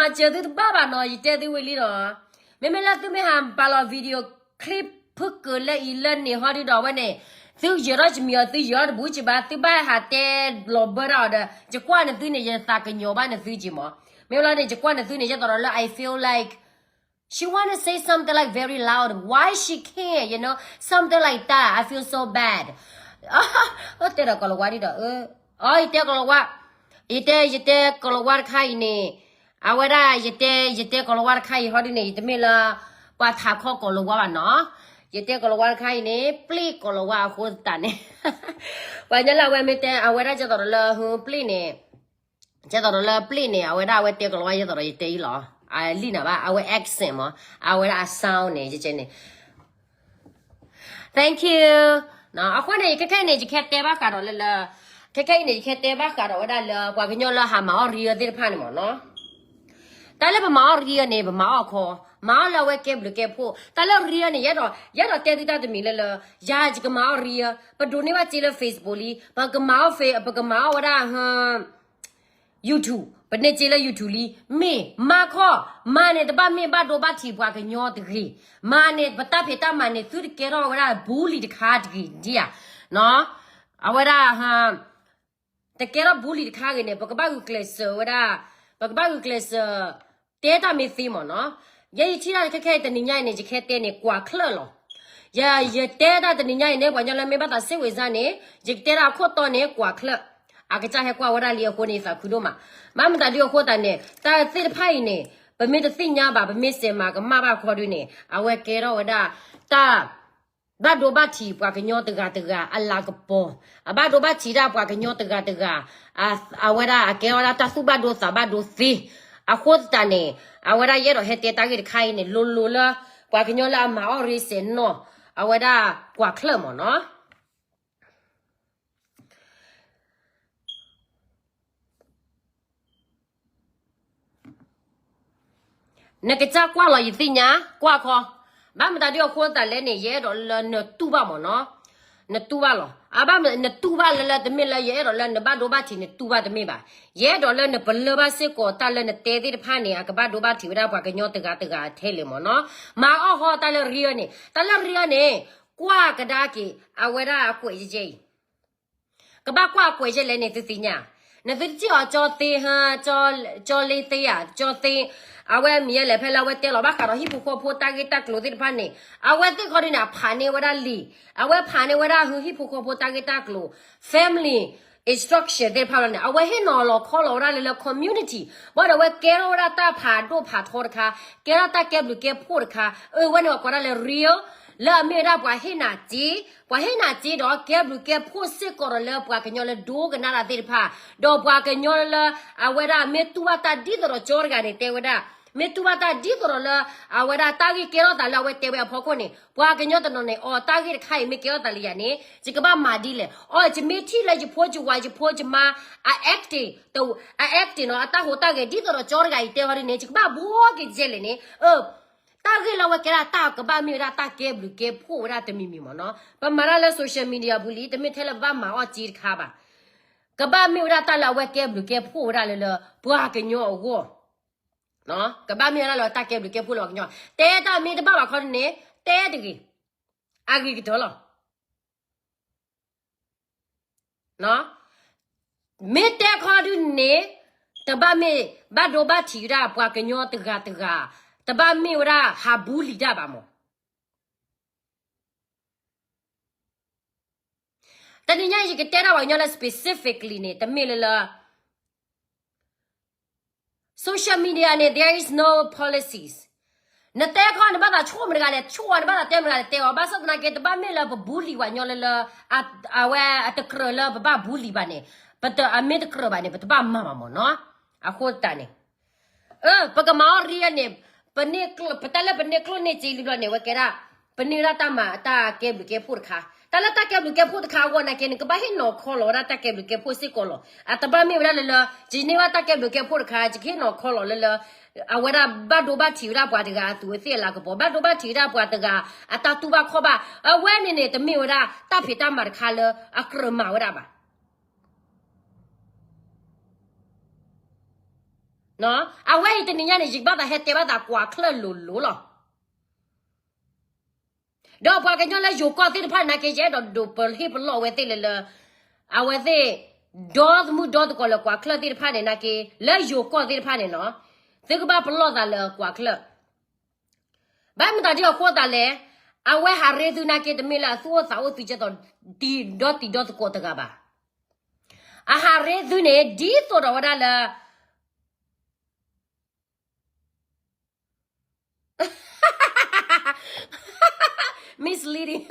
စၢၤသုတဘၣ်ဘၣ်နီၤ, ယတဲသုဝံၤလံနီၤ. မ့မ့ၢ်လၢသုမ့ၢ်ဟးပာ်လီၤ video clip ဖုကၢၤလၢအံၤလၢန့ၣ်ဟီဒုဒီးဝဲန့ၣ်, သုယၢၤထီၣ်တမံၤအီၤ သုယၢၤထီၣ်တဘူးကဘၣ်, သုဘၣ်ဟးတဲလီၤဘၢတၢ်အီၤဒီး ယကွၢ်နသုန့ၣ် ယသးကညီၤဘၣ်နသုက့ၤမး. မ့ၢ်လီၤန့ၣ် ယကွၢ်နသုန့ၣ် ယသးဒီးလၢ I feel like she wanna say something like very loud, why she can't, you know, something like that, I feel so bad. တဲဒီးကီၤလၤဝါဒ်ဒီး, အ ယတဲကီၤလၤဝါ, ယတဲ ယတဲကီၤလၤဝါတခါအံၤန့ၣ်, အဝဲဒၣ် ယတဲ ယတဲကီၤလၤဝါတခါအံၤဟီဒုန့ၣ် ယတမ့ၢ်လၢ ပှၤထးခီကီၤလၤဝါဘၣ်နီၤ. ယတဲကီၤလၤဝါတခါအံၤန့ၣ် ပျ့ၢ်ကီၤလၤဝါအဃိသတးန့ၣ်, ပှၤညါလၢအဝဲမ့ၢ်တဲ အဝဲဒၣ်ကဲသိးဒီးလၢ ဟ ပျ့ၢ်န့ၣ် ကဲသိးဒီးလၢပျ့ၢ်န့ၣ် အဝဲဒၣ်အဝဲတဲကီၤလၤဝါ ယဲသိးဒီးယတဲအံၤလီၤ. အလံၣ်နၤဘၣ် အဝဲ accent မး, အဝဲဒၣ်အ sound န့ၣ် ယကဲန့ၣ် Thank you. အဃိန့ၣ် ခဲခဲအံၤန့ၣ် ယကဟဲတဲဘၣ်ဃးဒီးလၢလၢ, ခဲခဲအံၤန့ၣ် ယကဟဲတဲဘၣ်ဃးဒီးဝဲဒၣ်လၢ ပှၤကညီလၢဟးမၤအီၣ် reel သ့ၣ်တဖၣ်န့ၣ်မ့ၢ်နီၤ. တၢ်လၢပမၤအီၣ် reel န့ၣ် ပမၤအီၣ်ခီ, မၤအီၣ်လၢအဝဲကဲဘျုးကဲဖှိၣ်. တၢ်လၢ reel န့ၣ် ယအဲၣ်ဒိး ယအဲၣ်ဒိးတဲသုတၢ်တမံၤလၢလၢ, ယၤယကမၤအီၣ် reel, ပဒိးန့ၢ်ဘၣ်စ့လၢ Facebook လံ, ပကမၤအီၣ် Face, ပကမၤအီၣ်ဝဲဒၣ် YouTube, ပန့ၢ်စ့လၢ YouTube လံ, မ့ၢ်မၤခီ, မၤန့ၣ်တဘၣ်မ့ၢ်ဘၣ်ဒိဘၣ်ထံးပှၤကညီတဂ့ၤ, မၤန့ၣ် ပတၢ်ဖံးတၢ်မၤန့ၣ် သုတကဲထီၣ်ဝဲဒၣ် bully တခါတဂ့ၤဒံဧါ, အဝဲဒၣ် တကဲထီၣ် bully တခါဂ့ၤန့ၣ် ပကဘၣ်ဂုာ်ကျဲးစၢးဝဲဒၣ်, ပကဘၣ်ဂုာ်ကျဲးစၢး တဲတၢ်မ့ၢ်သ့မ့ၢ်နီၤ. ယဲယထံၣ်တၢ်ခဲခဲအံၤတနံၤညါအံၤန့ၣ် ယကဟဲတဲန့ၣ် ကွၢ်ချၢၣ်လီၤ. ယ ယတဲတၢ်တနံၤညါအံၤန့ၣ် ပှၤကညီလၢမ့ၢ်ဘၣ်သးစ့ဝဲစါန့ၣ် ယကတဲတၢ်အခိၣ်တီန့ၣ် ကွၢ်ချၢၣ်, အကစၢ်ဟဲကွၢ်ဝဲဒၣ်လံအဃိန့ၣ် ယသးခုဒိၣ်မး. ဘၣ်မတၤဒ်အဃိသတးန့ၣ် တၢ်သ့ၣ်တဖၣ်အံၤန့ၣ် ပမ့ၢ်တသ့ၣ်ညါဘၣ် ပမ့ၢ်စဲးမၤကမၣ်ဘၣ်ခီဒုန့ၣ် အဝဲကဲထီၣ်ဝဲဒၣ် တၢ် ဘၣ်ဒိဘၣ်ထံးပှၤကညီတဂၤတဂၤအလၤကပီၤ, အဘၣ်ဒိဘၣ်ထံးဒၣ်ပှၤကညီတဂၤတဂၤ, အဝဲဒၣ်အကဲထီၣ်ဝဲဒၣ်တၢ်သူၣ်ဘၣ်ဒိသးဘၣ်ဒိသ့, အဃိသတးန့ၣ် အဝဲဒၣ်ယအဲၣ်ဒိးဟဲတဲတၢ်ဂ့ၢ်တခါအံၤန့ၣ် လိၤလိၤလၢ ပှၤကညီလၢအမၤအီၣ် reel စဲးနီၣ်, အဝဲဒၣ်ကွၢ်ချၢၣ်မ့ၢ်နီၤ. နကစၢ်ကွၢ်လီၤယသ့ၣ်ညါ, ကွၢ်ခီ, ဘၣ်မတၤဒ်အဃိသတးလဲၣ်န့ၣ် ယအဲၣ်ဒိးလၢနတူၢ်ဘၣ်မ့ၢ်နီၤ, နတူၢ်ဘၣ်လီၤ. အဘၣ်မ နတူၢ်ဘၣ်လၢလၢတမ့ၢ်လၢယအဲၣ်ဒိးလၢနဘၣ်ဒိဘၣ်ထံးနတူၢ်ဘၣ်တမ့ၢ်ဘၣ်. ယအဲၣ်ဒိးလၢနပလၢၢ်ဘၣ်စ့ၢ်ကီးတၢ်လၢနတဲသ့ၣ်တဖၣ်န့ၣ် အကဘၣ်ဒိဘၣ်ထံးဝဲဒၣ်ပှၤကညီတဂၤတဂၤထဲလဲၣ်မ့ၢ်နီၤ. မၤအီၣ်ဃီတၢ်လၢ reel န့ၣ်, တၢ်လၢ reel န့ၣ် ကွၢ်ကဒါက့ၤ အဝဲဒၣ်အကွဲးကဲကဲအံၤ ကဘၣ်ကွၢ်ကွဲးယဲလဲၣ်န့ၣ် သုသ့ၣ်ညါ, နသုတထံၣ်အီၤကၠီသ့ဟါ, ကၠီလ့သ့ဧါ, ကၠီသ့, အဝဲမံၤယဲလဲၣ် ဖဲလၢအဝဲတဲလီၤဘၣ်ဃးဒီးဟံၣ်ဖိဃီဖိတၢ်ဂ့ၢ်တၢ်ကျိၤသ့ၣ်တဖၣ်န့ၣ်, အဝဲသ့ၣ်ခီဒုန့ၣ် အဖးန့ၢ်ဝဲဒၣ်လံာ်, အဝဲဖးန့ၢ်ဝဲဒၣ်ဟံၣ်ဖိဃီဖိတၢ်ဂ့ၢ်တၢ်ကျိၤ, family instruction သ့ၣ်တဖၣ်လီၤန့ၣ် အဝဲဟ့ၣ်နီၤလီၤခီလီၤဝဲဒၣ်လၢလၢ community, ဘၣ်ဒီးအဝဲကဲထီၣ်ဝဲဒၣ်တၢ်ဖးဒိၣ်ဖးထီတခါ, ကဲထီၣ်တၢ်ကဲဘျုးကဲဖှိၣ်တခါ, အဝဲန့ၣ်ပှၤကိးဒၣ်လၢ reel လၢအမ့ၢ်ဝဲဒၣ်ပှၤဟ့ၣ်နၤစ့, ပှၤဟ့ၣ်နၤစ့ဒီးကဲဘျုးကဲဖှိၣ်စ့ၢ်ကီးဒီးလၢပှၤကညီလၢဒိကနၣ်တၢ်သ့ၣ်တဖၣ်, ဒီးပှၤကညီလၢအဝဲဒၣ်မ့ၢ်တူၢ်ဘၣ်တၢ်ဒ်သိးဒီးကၠီတဂၤန့ၣ်တဲဝဲဒၣ်, မ့ၢ်တူၢ်ဘၣ်တၢ်ဒ်သိးဒီးလၢ အဝဲဒၣ်တၢ်ဂ့ၢ်ကဲထီၣ်သးလၢအဝဲတဲဝဲအဖီခိၣ်န့ၣ် ပှၤကညီတနီၤန့ၣ် အီၤတၢ်ဂ့ၢ်တခါအံၤမ့ၢ်ကဲထီၣ်သးလၢယၤန့ၣ် ယကဘၣ်မၤဒ်လဲၣ်, အီၤယမ့ၢ်ထံၣ်လၢယဖိယဝၤယဖိယမါ အ acting အ acting နီၤ အတၢ်ဟူးတၢ်ဂဲၤဒ်သိးဒီးကၠီတဂၤအံၤတဲဟီဒ်န့ၣ် ယကဘၣ်ဘှီက့ၤယဲလဲၣ်န့ၣ် တၢ်ဂ့ၢ်လၢအဝဲကဲဒၣ်တၢ်ကဘၣ်မ့ၢ်ဝဲဒၣ်တၢ်ကဲဘျုးကဲဖှိၣ်ဝဲဒၣ်တမံၤမံၤမ့ၢ်နီၤ. ပမၤတၢ်လၢ social media ပူၤလံ တမ့ၢ်ထဲလၢပဘၣ်မၤအီၣ်စ့တခါဘၣ်. ကဘၣ်မ့ၢ်ဝဲဒၣ်တၢ်လၢအဝဲကဲဘျုးကဲဖှိၣ်ဝဲဒၣ်လၢလၢပှၤကညီအဂီၢ်, ကဘၣ်မ့ၢ်ဝဲဒၣ်လၢတၢ်ကဲဘျုးကဲဖှိၣ်လၢပှၤကညီ, တဲတၢ်မ့ၢ်တဘၣ်ဘၣ်ခီန့ၣ် တဲတဂ့ၤ, အဂ့ၤကတၢၢ်လီၤ. မ့ၢ်တဲခီဒုန့ၣ် တဘၣ်မ့ၢ်ဘၣ်ဒိဘၣ်ထံးဝဲဒၣ်ပှၤကညီတဂၤတဂၤ, တဘၣ်မ့ၢ်ဝဲဒၣ်ဟးဘူးလံၤတၢ်ဘၣ်မး. တနံၤညါအံၤ ယကတဲဒၣ်ပှၤကညီလၢ specifically န့ၣ် တမ့ၢ်လၢလၢ social media န့ၣ် there is no policies. နတဲခီနဘၣ်သးဆိၣ်မတဂၤလဲၣ် ဆိၣ်အီၤ နဘၣ်သးတဲမတဂၤလဲၣ်တဲအီၤ ဘၣ်ဆၣ်သနာ်က့ တဘၣ်မ့ၢ်လၢပဘူးလံၤပှၤကညီလၢလၢ အဝဲအတကြၢးလၢပဘၣ်ဘူးလံၤဘၣ်န့ၣ် ပတ အမ့ၢ်တကြၢးဘၣ်န့ၣ် ပတဘၣ်မၤဘၣ်မးနီၤ. အဃိသတးန့ၣ် ပကမၤအီၣ်ရံအန့ၣ် ပတၢ်လၢပန့ၢ်ကျိၣ်န့ၢ်စ့လံဘျီန့ၣ် အဝဲကဲဒၣ် ပန့ၢ်ဒၣ်တၢ်မၤတၢ်ကဲဘျုးကဲဖှိၣ်တခါ, တၢ်လၢတၢ်ကဲဘျုးကဲဖှိၣ်တခါအဂီၢ်နာ်က့ နကဘၣ်ဟ့ၣ်နီၤခီလီၤဝဲဒၣ်တၢ်ကဲဘျုးကဲဖှိၣ်စ့ၢ်ကီးလီၤ. အတဘၣ်မ့ၢ်ဝဲဒၣ်လၢလၢ ယန့ၢ်ဘၣ်တၢ်ကဲဘျုးကဲဖှိၣ်တခါ ယကဟ့ၣ်နီၤခီလီၤလၢလၢ အဝဲဒၣ်ဘၣ်ဒိဘၣ်ထံးဝဲဒၣ်ပှၤတဂၤအသူးအသ့ၣ်အလၤကပီၤ, ဘၣ်ဒိဘၣ်ထံးဝဲဒၣ်ပှၤတဂၤအတၢ်တူၢ်ဘၣ်ခီၣ်ဘၣ်, အဝဲန့ၣ်န့ၣ် တမ့ၢ်ဝဲဒၣ်တၢ်ဖံးတၢ်မၤတခါလၢအကြၢးမၤဝဲဒၣ်ဘၣ်. အဝဲအံၤတနံၤညါန့ၣ် ယကဘၣ်သးဟဲတဲဘၣ်သးကွၢ်ချၢၣ်လိၤလိၤလီၤ. ဒီးပှၤကညီလၢယိၤကီၢ်သ့ၣ်တဖၣ်နာ်က့ ယအဲၣ်ဒိးဒိးပဟ့ၣ်ပလီၢ်ဝဲသ့ၣ်လၢလၢ အဝဲသ့ၣ် ဒီသမုၣ်ဒီသကိးလၢကွၢ်ချၢၣ်သ့ၣ်တဖၣ်န့ၣ်နာ်က့ လၢယိၤကီၢ်သ့ၣ်တဖၣ်န့ၣ်နီၤ သုကဘၣ်ပလီၢ်သးလၢကွၢ်ချၢၣ် ဘၣ်မနုၤဒ်အဃိသတးလဲၣ်, အဝဲဟးရ့သုနာ်က့ တမ့ၢ်လၢအသူၣ်အိၣ်သးအိၣ်သုကဲသိး ဒီတံၤဒီသကိးတဂၤဘၣ်. အဟးရ့သုန့ၣ် ဒ်သိးဒီးဝဲဒၣ်လၢ misleading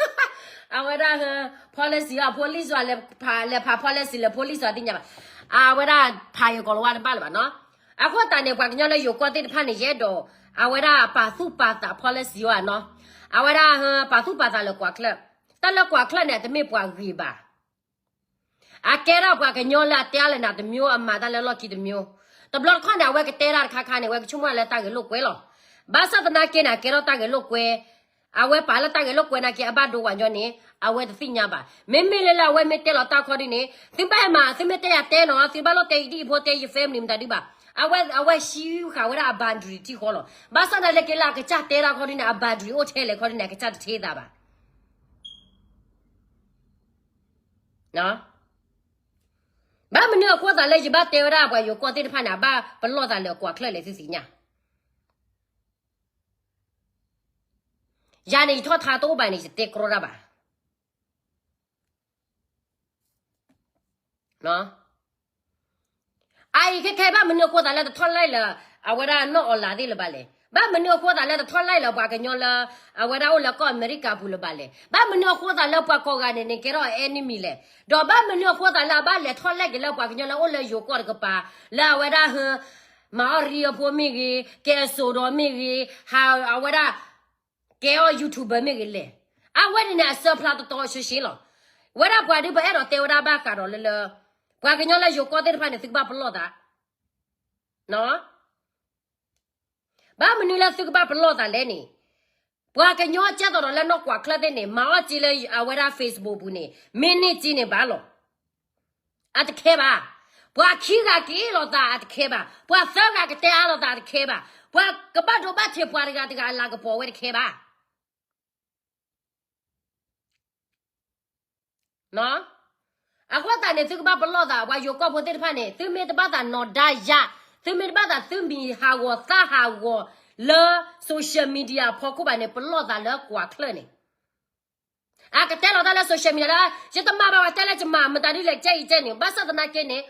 အဝဲဒၣ် policy အ police အလဲၤဖး policy လၢ police အသ့ၣ်ညါဘၣ်. အဝဲဒၣ်ဖးယကိးလီၤဝါတဘၣ်လၢၤဘၣ်နီၤ. အဃိသတးန့ၣ် ပှၤကညီလၢယိၤကီၢ်သ့ၣ်တဖၣ်န့ၣ် ယအဲၣ်ဒိး အဝဲဒၣ်ပာ်သူၣ်ပာ်သး policy အနီၤ. အဝဲဒၣ်ပာ်သူၣ်ပာ်သးလၢကွၢ်ချၢၣ်, တၢ်လၢကွၢ်ချၢၣ်န့ၣ် အတမ့ၢ်ပှၤဂ့ၤဘၣ်. အကဲထီၣ်ပှၤကညီလၢအတဲအါလၢနၤတမျိုး အမၤတၢ်လၢလီၢ်ခံတမျိုး. တဘျီတခီၣ်န့ၣ် အဝဲကတဲတၢ်တခါခါန့ၣ် အဝဲကဆိကမိၣ်လၢတၢ်ဂဲၤလိာ်ကွဲလီၤ. ဘၣ်ဆၣ်သနာ်က့န့ၣ် အကဲထီၣ်တၢ်ဂဲၤလိာ်ကွဲ, အဝဲပာ်လၢတၢ်ဂဲၤလိာ်ကွဲနာ်က့ အဘၣ်ဒိဝဲညီန့ၣ် အဝဲတသ့ၣ်ညါဘၣ်. မ့မ့ၢ်လၢလၢအဝဲမ့ၢ်တဲလီၤတၢ်ခီဒ်န့ၣ် သုဘၣ်ဟဲမၤ သုမ့ၢ်တဲယၤတဲနီၤ သုဘၣ်လိၣ်တဲယဒ်အဖိတဲယ family မတၤဒုဘၣ်. အဝဲ အဝဲဟံးဃာ်ဝဲဒၣ်အ boundary ထံဃီလီၤ. ဘၣ်ဆၣ်သနာ်က့လၢအကစၢ်တဲတၢ်ခီဒ်န့ၣ် အ boundary အိၣ်ထဲလဲၣ်ခီဒ်န့ၣ် အကစၢ်တထံၣ်သးဘၣ်. ဘၣ်မနုၤအဃိသးလၢယဘၣ်တဲဝဲဒၣ်ပှၤယိၤကီၢ်သ့ၣ်တဖၣ်န့ၣ် အဘၣ်ပလီၢ်သးလၢကွၢ်ချၢၣ်လဲၣ်သုသ့ၣ်ညါ. ယၤန့ၣ် ယထီၣ်ထါတအိၣ်ဘၣ်န့ၣ် ယတဲကြီတၢ်ဘၣ်. အအံၤခဲခဲ ဘၣ်မနုၤအဃိသးလၢတထီၣ်လဲၣ်လၢ အဝဲဒၣ်နီၢ်အီၣ်လၢ်သ့ၣ်လၢၤဘၣ်လဲၣ်. ဘၣ်မနုၤအဃိသးလၢတထီၣ်လဲၣ်လၢပှၤကညီလၢ အဝဲဒၣ်အိၣ်လၢကီၢ်အမဲရကၤပူၤလၢၤဘၣ်လဲၣ်. ဘၣ်မနုၤအဃိသးလၢပှၤကိးဂၤန့ၣ်န့ၣ် ကဲထီၣ် enemy လဲၣ်. ဒီးဘၣ်မနုၤအဃိသးလၢအဘၣ်လဲၤထီၣ်လဲၣ်က့ၤလၢပှၤကညီလၢအိၣ်လၢယိၤကီၢ်တကပၤ လၢအဝဲဒၣ်ဟ မၤအီၣ်ရံအဖိမ့ၢ်ဂ့ၤ, ကဲအစိာ်ဒီးမ့ၢ်ဂ့ၤ, ဟးအဝဲဒၣ် ကဲအီၣ် YouTuber မ့ၢ်ဂ့ၤလဲၣ်. အဝဲန့ၣ်န့ၣ် အစၢဖျါတတီၤရှဲရှဲလီၤ. ဝဲဒၣ်ပှၤဒ်ပအဲၣ်ဒိးတဲဝဲဒၣ်ဘၣ်ဃးဒီးလၢလၢ ပှၤကညီလၢယိၤကီၢ်သ့ၣ်တဖၣ်န့ၣ် သုကဘၣ်ပလီၢ်သး ဘၣ်မနုၤလၢသုကဘၣ်ပလီၢ်သးလဲၣ်န့ၣ်, ပှၤကညီကဲသိးဒီးလၢနီၢ်ကွၢ်ချၢၣ်သ့ၣ်န့ၣ် မၤအီၣ်စ့လၢအဝဲဒၣ် Facebook ပူၤန့ၣ် မ့ၢ်န့ၢ်စ့န့ၣ်ဘၣ်လီၤ. အတခဲဘၣ်. ပှၤခံဂၤက့ၤလီၤသးအတခဲဘၣ်. ပှၤသၢဂၤကတဲအါလီၤသးအတခဲဘၣ်. ပှၤကဘၣ်ဒိဘၣ်ထံးပှၤတဂၤတဂၤအလၤကပီၤဝဲတခဲဘၣ်. အဃိသတးန့ၣ် သုကဘၣ်ပလီၢ်သး ပှၤယိၤကီၢ်ဖိသ့ၣ်တဖၣ်န့ၣ် သုမ့ၢ်တဘၣ်သးနီၢ်ဒါယါ, သုမ့ၢ်တဘၣ်သးသုမံၤဟးဂီၤသၣ်ဟးဂီၤလၢ social media အဖီခိၣ်ဘၣ်န့ၣ် ပလီၢ်သးလၢကွၢ်ချၢၣ်န့ၣ် အကတဲလီၤတၢ်လၢ social media လၢ ယတမၤဘၣ် ပှၤတဲလၢယမၤ မတၤဒ်လဲၣ် ကဲအံၤကဲန့ၣ် ဘၣ်ဆၣ်သနာ်က့န့ၣ်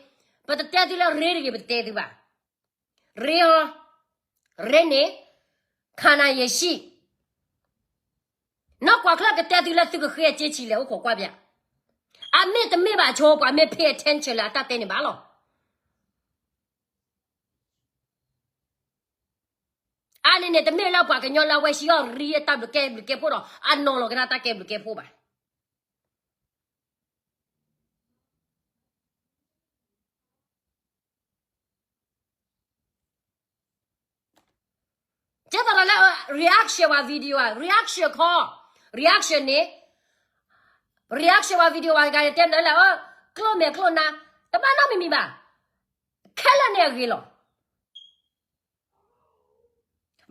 ပတတဲသုလၢရ့တဂ့ၤ ပတတဲသုဘၣ်. ရ့အီၤ, ရ့န့ၣ် ခါနၤယဲၢ်ဆံ နီၢ်ကွၢ်ချၢၣ်ကတဲသုလၢသုကဃ့အစ့ဆံးလဲၣ် အိၣ်ခိးကွၢ်ပျၢ်. အမ့ၢ်တမ့ၢ်ဘၣ်ဆိ ပှၤမ့ၢ် pay attention လၢအတၢ်တဲန့ၣ်ဘၣ်လီၤ. အါန့ၣ်န့ၣ် တမ့ၢ်လၢပှၤကညီလၢအဝဲဟံးအီၣ်ရံ အတၢ်ဘျုးကဲဘျုးကဲဖှိၣ်ဒီး အနီၤလီၤကဒါတၢ်ကဲဘျုးကဲဖှိၣ်ဘၣ်. ကဲသိးဒီးလၢ reaction ဝဲ video ဝဲ reaction ခီ reaction န့ၣ် reaction ဝဲ video ဝဲ ကတဲလၢ ကျိၣ်မဲာ်ကျိၣ်နါ တဘၣ်နီတမံၤမံၤဘၣ်. ခဲလၢာ်န့ၣ်အဂ့ၤလီၤ.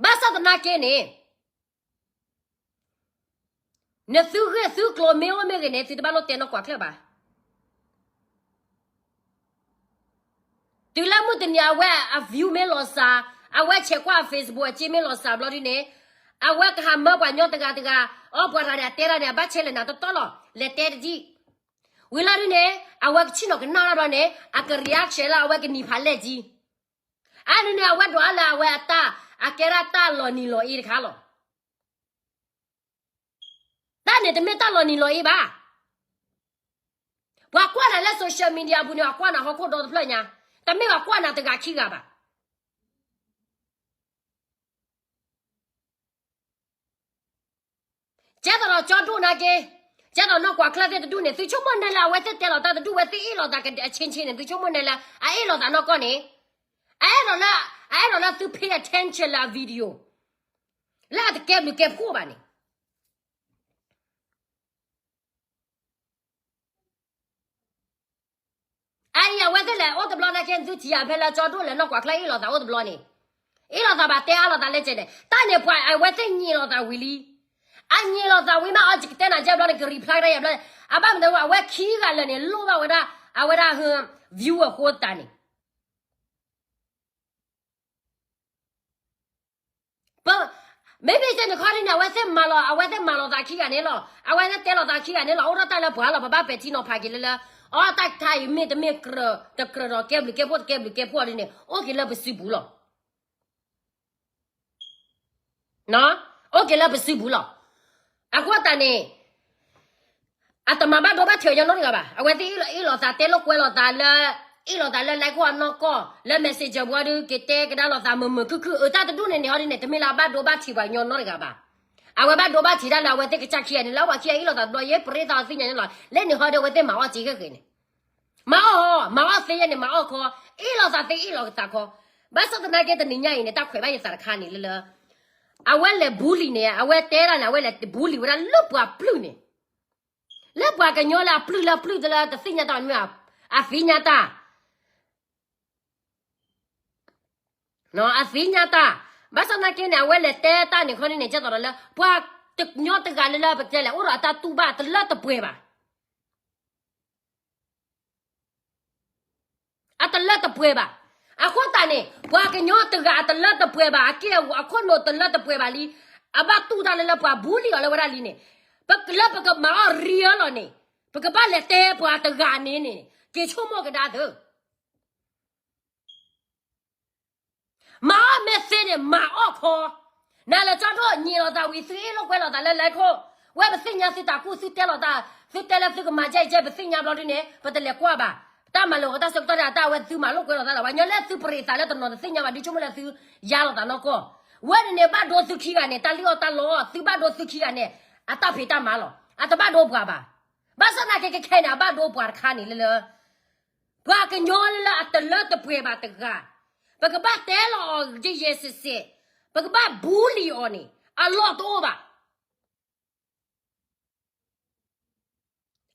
ဘၣ်ဆၣ်သနာ်က့န့ၣ် နသုဂ့ၢ်သုကျိၤမ့ၢ်အိၣ်မ့ၢ်ဂ့ၤန့ၣ် သုတဘၣ်လိၣ်တဲနီၢ်ကွၢ်ချၢၣ်ဘၣ်. တုၤလၢမုၢ်တနံၤအဝဲအ view မ့ၢ်လီၤစှၤ, အဝဲဆဲးကွၢ် Facebook အစ့မ့ၢ်လီၤစှၤဘျီဒ်န့ၣ်, အဝဲကဟးမၢပှၤညီတဂၤတဂၤ, အီ ပှၤတဂၤန့ၣ် အတဲတၢ်န့ၣ် အဘၣ်ဆဲးလဲၣ်နၤတတီလီၤ, လဲၤတဲတဒံၣ်. ဝံၤလီၤဒ်န့ၣ် အဝဲကဆ့ၣ်နီၤကနၣ်တၢ်ဘျီန့ၣ် အက reaction လၢအဝဲကနံၤဖးလဲၢ်ကံ အါန့ၣ်န့ၣ် အဝဲဒိးအါလၢအဝဲအတၢ် အကဲဒၣ်တၢ်လီၤနံၤလီၤအ့တခါလီၤ. တၢ်န့ၣ်တမ့ၢ်တၢ်လီၤနံၤလီၤအ့ဘၣ်. ပှၤကွၢ်နၤလၢ social media ပူၤန့ၣ် အကွၢ်နၤဟီၣ်ခိၣ်ဒီတဖျၢၣ်ညါ, တမ့ၢ်ပှၤကွၢ်နၤတဂၤခံဂၤဘၣ်. ကဲသိးဒီးကၠီဒိၣ်နာ်က့, ကဲသိးနီၢ်ကွၢ်ချၢၣ်သ့ၣ်တဒူၣ်န့ၣ် သုဆိကမိၣ်နဲလၢအဝဲသ့ၣ်တဲလီၤတၢ်တဒူၣ်ဝဲသ့ၣ်အ့ၣ်လိာ်သးအဆ့ဆ့န့ၣ် သုဆိကမိၣ်နဲလၢ အအ့ၣ်လိာ်သးနီၢ်ကီၢ်န့ၣ်, အအဲၣ်ဒိးလၢ, အအဲၣ်ဒိးလၢသု pay attention လၢအ video လၢအတကဲဘျုးကဲဖှိၣ်ဘၣ်န့ၣ်. အအံၤအဝဲသ့ၣ်လဲၤအိၣ်တဘျီနာ်က့ သုထံၣ်ဧါ ဖဲလၢကၠီဒိၣ်လဲၤနီၢ်ကွၢ်ချၢ အ့ၣ်လိာ်သးအိၣ်တဘျီန့ၣ်, အ့ၣ်လိာ်သးဘၣ်တဲအါလိာ်သးလၢကဲန့ၣ် တၢ်န့ၣ်ပှၤအဝဲသ့ၣ်ညံးလိာ်သးဝံၤလံ. အညံးလိာ်သးဝံၤမး အီကတဲနၤကဲဘျီန့ၣ် ကreplyတၢ်ယဲဘျီန့ၣ် အဘၣ်မနုၤအဝဲခံဂၤလၢာ်န့ၣ် လိၣ်ဘၣ်ဝဲဒၣ် အဝဲဒၣ် view အဃိသတးန့ၣ် မ့မ့ၢ်ကဲန့ၣ်ခီဒ်န့ၣ် အဝဲသ့ၣ်မၤလီၤ အဝဲသ့ၣ်မၤလိာ်သးခံဂၤန့ၣ်လီၤ. အဝဲသ့ၣ်တဲလိာ်သးခံဂၤန့ၣ်လီၤ. အိၣ်ထီၣ်တၢ်လၢပှၤလီၤ ပဘၣ်ပဲာ်ထံနီၤဖးက့ၤလၢလၢ အီတၢ်ခါအံၤမ့ၢ်တမ့ၢ်ကြၢးတကြၢးဒီးကဲဘျုးကဲဖှိၣ် တကဲဘျုးကဲဖှိၣ်ဒ်န့ၣ် အိၣ်က့ၤလၢပစုပူၤလီၤ. အိၣ်က့ၤလၢပစုပူၤလီၤ. အဃိသတးန့ၣ် အတမၤဘၣ်ဒိဘၣ်ထံးအီၤညီနီတဂၤဘၣ်. အဝဲသ့ၣ်အ့ၣ်လိာ်သး တဲလိာ်ကွဲလိာ်သးလၢ အ့ၣ်လိာ်သးလၢ like ခိၣ်အနီၢ်ကီၢ် လၢ messenger ပူၤဒီး ကတဲကဒါလိာ်သးမုာ်မုာ်ခုၣ်ခုၣ် အတၢ်တဒူၣ်န့ၣ်န့ၣ်ဟီဒ်န့ၣ် တမ့ၢ်လၢအဘၣ်ဒိဘၣ်ထံးပှၤညီနီတဂၤဘၣ်. အဝဲဘၣ်ဒိဘၣ်ထံးတၢ်လၢအဝဲသ့ၣ်ကစၢ်ခံဂၤန့ၣ် လၢပှၤခံဂၤအ့ၣ်လိာ်သးတဘျီ ယဲပရ့သးသ့ၣ်ညါန့ၣ်လီၤ. လၢန့ၣ်ဟီဒီး အဝဲသ့ၣ်မၤအီၣ်စ့ၢ်ကီးန့ၣ် မၤအီၣ် မၤအီၣ်သ့ယဲန့ၣ် မၤအီၣ်ခီ, အ့ၣ်လိာ်သးသ့အ့ၣ်လိာ်သးခီ. ဘၣ်ဆၣ်သနာ်က့တနံၤညါအံၤန့ၣ် တၢ်ခွဲးဘၣ်ယသးတခါန့ၣ်လၢလၢ အဝဲလဲၤ bully န့ၣ် အဝဲတဲဒၣ်န့ၣ် အဝဲလဲၤတ bully ဝဲဒၣ်လၢပှၤပျုၢ်န့ၣ်, လၢပှၤကညီလၢအပျုၢ်လၢအပျုၢ်တလၢတသ့ၣ်ညါတၢ်မ့ၢ် အသ့ၣ်ညါတၢ် အသ့ၣ်ညါတၢ်. ဘၣ်ဆၣ်သနာ်က့န့ၣ် အဝဲလဲၤတဲတၢ်န့ၣ်ခီန့ၣ်န့ၣ် ကဲသိးဒီးလၢ ပှၤကညီတဂၤလၢလၢပတဲလဲၣ် အိၣ်ဒီးအတၢ်တူၢ်ဘၣ်တလၢတပှဲၤဘၣ် အတလၢတပှဲၤဘၣ်. အဃိသတးန့ၣ် ပှၤကညီတဂၤအတလၢတပှဲၤဘၣ် အက့ၢ်အဂီၤအခိၣ်နူာ်တလၢတပှဲၤဘၣ်လံ. အဘၣ်တူၢ်တၢ်လၢလၢပှၤ bully အီၤလၢဝဲဒၣ်လံန့ၣ်, ပလၢပကမၤအီၣ် real လီၤန့ၣ်, ပကဘၣ်လဲၤတဲပှၤတဂၤန့ၣ်န့ၣ် က့ၤဆိကမိၣ်ကဒါသု မၤအီၣ်မ့ၢ်သ့န့ၣ် မၤအီၣ်ခီ. နၤလၢကၠီဒိၣ်ညံးလိာ်သးဝံၤ သုအ့ၣ်လိာ်ကွဲလိာ်သးလၢ like ခိၣ်, ဝဲပသ့ၣ်ညါသုတၢ်ကူၣ် သုတဲလိာ်သး, သုတဲလၢသုကမၤကဲအံၤကဲ ပသ့ၣ်ညါဘျီဒ်န့ၣ် ပတလဲၤကွၢ်ဘၣ်. တၢ်မၤလၢာ်ဂီၤတၢ်ဆၢကတီၢ်န့ၣ် အတၢ်အဝဲသုမၤလိာ်ကွဲလိာ်သးလီၤ. ပှၤညီလၢသုပရ့သးလၢတနီၤတသ့ၣ်ညါဘၣ် ဒ်ဆိကမိၣ်လၢသုယါလိာ်သးနီၢ်ကီၢ်. ဝဲန့ၣ်န့ၣ် ဘၣ်ဒိသုခံဂၤန့ၣ် တၢ်လံၣ်အီၣ်တၢ်လီအီၣ် သုဘၣ်ဒိသုခံဂၤန့ၣ် အတၢ်ဖံးတၢ်မၤလီၤ. အတဘၣ်ဒိပှၤဘၣ်. ဘၣ်ဆၣ်သနာ်က့ခဲခဲအံၤန့ၣ် အဘၣ်ဒိပှၤတခါန့ၣ်လၢလၢ ပှၤကညီလၢလၢအတလၢတပှဲၤဘၣ်တဂၤ, ပကဘၣ်တဲလီၤအီၤယဲၢ်စဲးစဲး, ပကဘၣ် bully အီၤန့ၣ် အလီၢ်တအိၣ်ဘၣ်.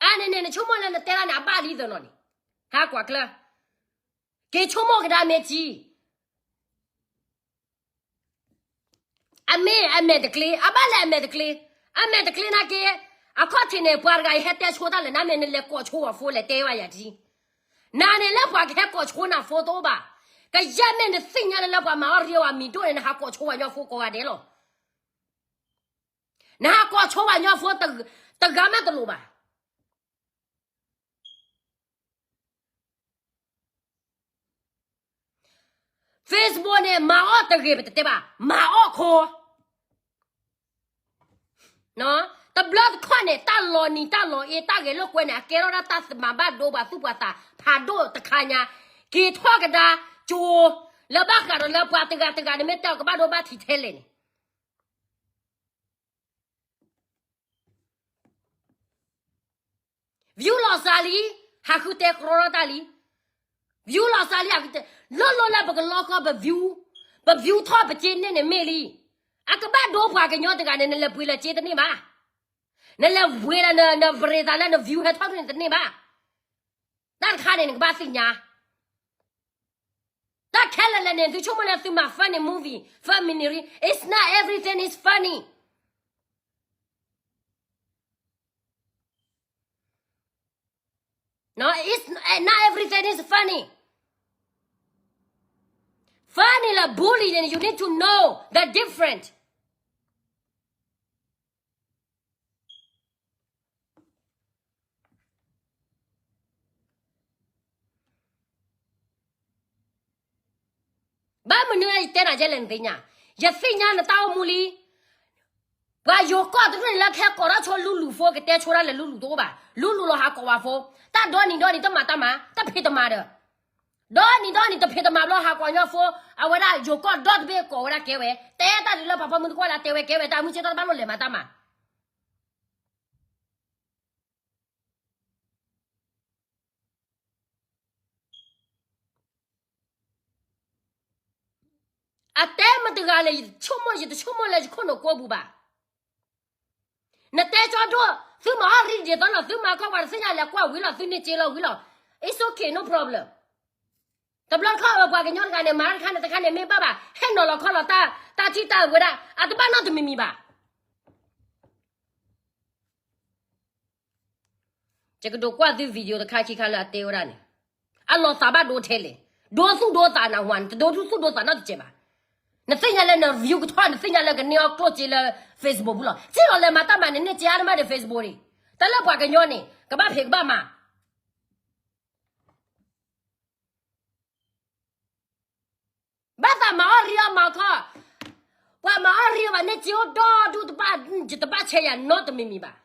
အန့ၣ်န့ၣ် နဆိကမိၣ်လၢနတဲဒၣ်န့ၣ် အဘၣ်လံသၢနီၤန့ၣ်, ဟးကွၢ်ကျၢၤ, က့ၤဆိကမိၣ်ကဒါမ့ၢ်ထံ အမ့ၢ်အမဲာ်တကျ့, အဘၣ်လဲၣ်အမဲာ်တကျ့, အမဲာ်တကျ့နာ်က့, အခီၣ်ထံးန့ၣ် ပှၤတဂၤအံၤဟဲတဲဆိတၢ်လဲၣ် နမ့ၢ်နလဲၤကိးဆိအီၤဖိလဲၣ် တဲဘၣ်ယၤထံ, နၤန့ၣ်လၢပှၤကဟဲကိးဆိနၤဖိတအိၣ်ဘၣ်, ကယဲၢ်မ့ၢ်နသ့ၣ်ညါလၢလၢပှၤမၤအီၣ်ရ့အီၤမံၤဒိၣ်န့ၣ် နဟးကိးဆိပှၤကညီဖိကိးဂၤဒဲးလီၤ, နဟးကိးဆိပှၤကညီဖိ တဂၤမ့ၢ်တလိၣ်ဘၣ်. Facebook န့ၣ် မၤအီၣ်တဂ့ၤ ပတတဲဘၣ်, မၤအီၣ်ခီ, တဘျီတခီၣ်န့ၣ် တၢ်လီၤနံၤတၢ်လီၤအ့ တၢ်ဂဲၤလိာ်ကွဲန့ၣ် အကဲထီၣ်ဒၣ်တၢ်မၤဘၣ်ဒိပှၤသူၣ်ပှၤသးဖးဒိၣ်တခါညါ, က့ၤထီၣ်ကဒါကၠိ, လၢဘၣ်ဃးဒီးလၢပှၤတဂၤတဂၤန့ၣ် မ့ၢ်တဲအီၤကဘၣ်ဒိဘၣ်ထံးထဲလဲၣ်န့ၣ် view လီၤစှၤလံ, ဟးဃုတဲကြီတၢ်လံ, view လီၤစှၤလံ, ဟးဃုတဲ, လီၢ်လီၢ်လၢပကလီကီၢ်ပ view, ပ view ထီၣ်ပစ့န့ၢ်န့ၣ်မ့ၢ်လံ, အကဘၣ်ဒိပှၤကညီတဂၤန့ၣ် နလဲၤပှ့ၤလၢစ့တန့ၢ်ဘၣ်, နလဲၤပှ့ၤလၢနပရ့သးလၢန view ဟဲထီၣ်ဒ်န့ၣ်တန့ၢ်ဘၣ်, တၢ်တခါန့ၣ် နကဘၣ်သ့ၣ်ညါ တၢ်ခဲလၢာ်လၢာ်န့ၣ် သုဆိကမိၣ်လၢသုမၤ funny movie, funny, it's not everything is funny. No, it's not everything is funny. Funny လၢ bully န့ၣ် you need to know the different. ဘၣ်မနုၤယတဲနၤ ယဲလဲၣ်နသ့ၣ်ညါ, ယသ့ၣ်ညါနတၢ်အိၣ်မူလံ. ပှၤယိၤကီၢ်တဒူၣ်န့ၣ် လၢကဟဲကိးထီၣ်ဆိလူလူဖိ ကတဲဆိဒၣ်လဲာ်လူလူတအိၣ်ဘၣ်, လူလူလီၤဟးကိးဝဲဖိ, တၢ်ဒီနံၤဒီနံၤတမၤတၢ်မၤ တဖံးတမၤဒီး, ဒီနံၤဒီနံၤတဖံးတမၤဘျီ ဟးကိးညီဖိ, အဝဲဒၣ်ယိၤကီၢ်ဒီတဘ့ၣ်ကိးဝဲဒၣ်ကဲဝဲ, တဲတၢ်ဒုးလၢပှၤဖီမုၢ်တကွၢ်လၢတဲဝဲကဲဝဲ တၢ်မုၢ်ဆ့ၣ်ထီၣ်တဘၣ်လိၣ်လဲၤမၤတၢ်မၤ အတဲမတဂၤလဲၣ်, ယဆိကမိၣ် ယတဆိကမိၣ်လၢယခိၣ်နူာ်ကိးပူၤဘၣ်. နတဲကၠီဒိၣ်, သုမၤအီၣ်ရံၣ်ဒ်သိးနီၤ, သုမၤကီၢ်ပှၤတသ့ၣ်ညါလဲၤကွၢ်ဝံၤလီၤ, သုန့ၢ်စ့လီၤဝံၤလီၤ. It's okay, no problem. တဘျီတခီၣ်ပှၤကညီတဂၤန့ၣ် မၤတၢ်တခါန့ၣ်တခါန့ၣ် မ့ၢ်ဘၣ်ဘၣ် ဟဲနီၤလီၤခီလီၤတၢ် တၢ်ထံၣ်တၢ်ဝဲဒၣ် အတဘၣ်နီတမံၤမံၤဘၣ်. ယကဒိးကွၢ်သု video တခါခံခါလၢအတဲဝဲဒၣ်န့ၣ်, အလီၤသးဘၣ်ဒိထဲလဲၣ်, ဒိသူၣ်ဒိသးနဝၤန့ၣ် တဒိသူၣ်ဒိသးနီတစဲးဘၣ်. နသ့ၣ်ညါလၢန view ကထီၣ် နသ့ၣ်ညါလၢကန့ၢ်အီၣ်ကျိၣ်စ့လၢ Facebook ပူၤလီၤ. စ့ၢ်လီၤလဲၤမၤတၢ်မၤန့ၣ် န့ၢ်စ့အါတမးဒီး Facebook န့ၣ်, တၢ်လၢပှၤကညီန့ၣ် ကဘၣ်ဖံးကဘၣ်မၤ ဘၣ်သးမၤအီၣ်ရံအီၣ်မၤခီ, ပှၤမၤအီၣ်ရံအီၣ်ဘၣ်န့ၣ် စ့အိၣ်ဒီဒူၣ်တဘၣ်, ယတဘၣ်ဆဲးယၤနီတမံၤမံၤဘၣ်.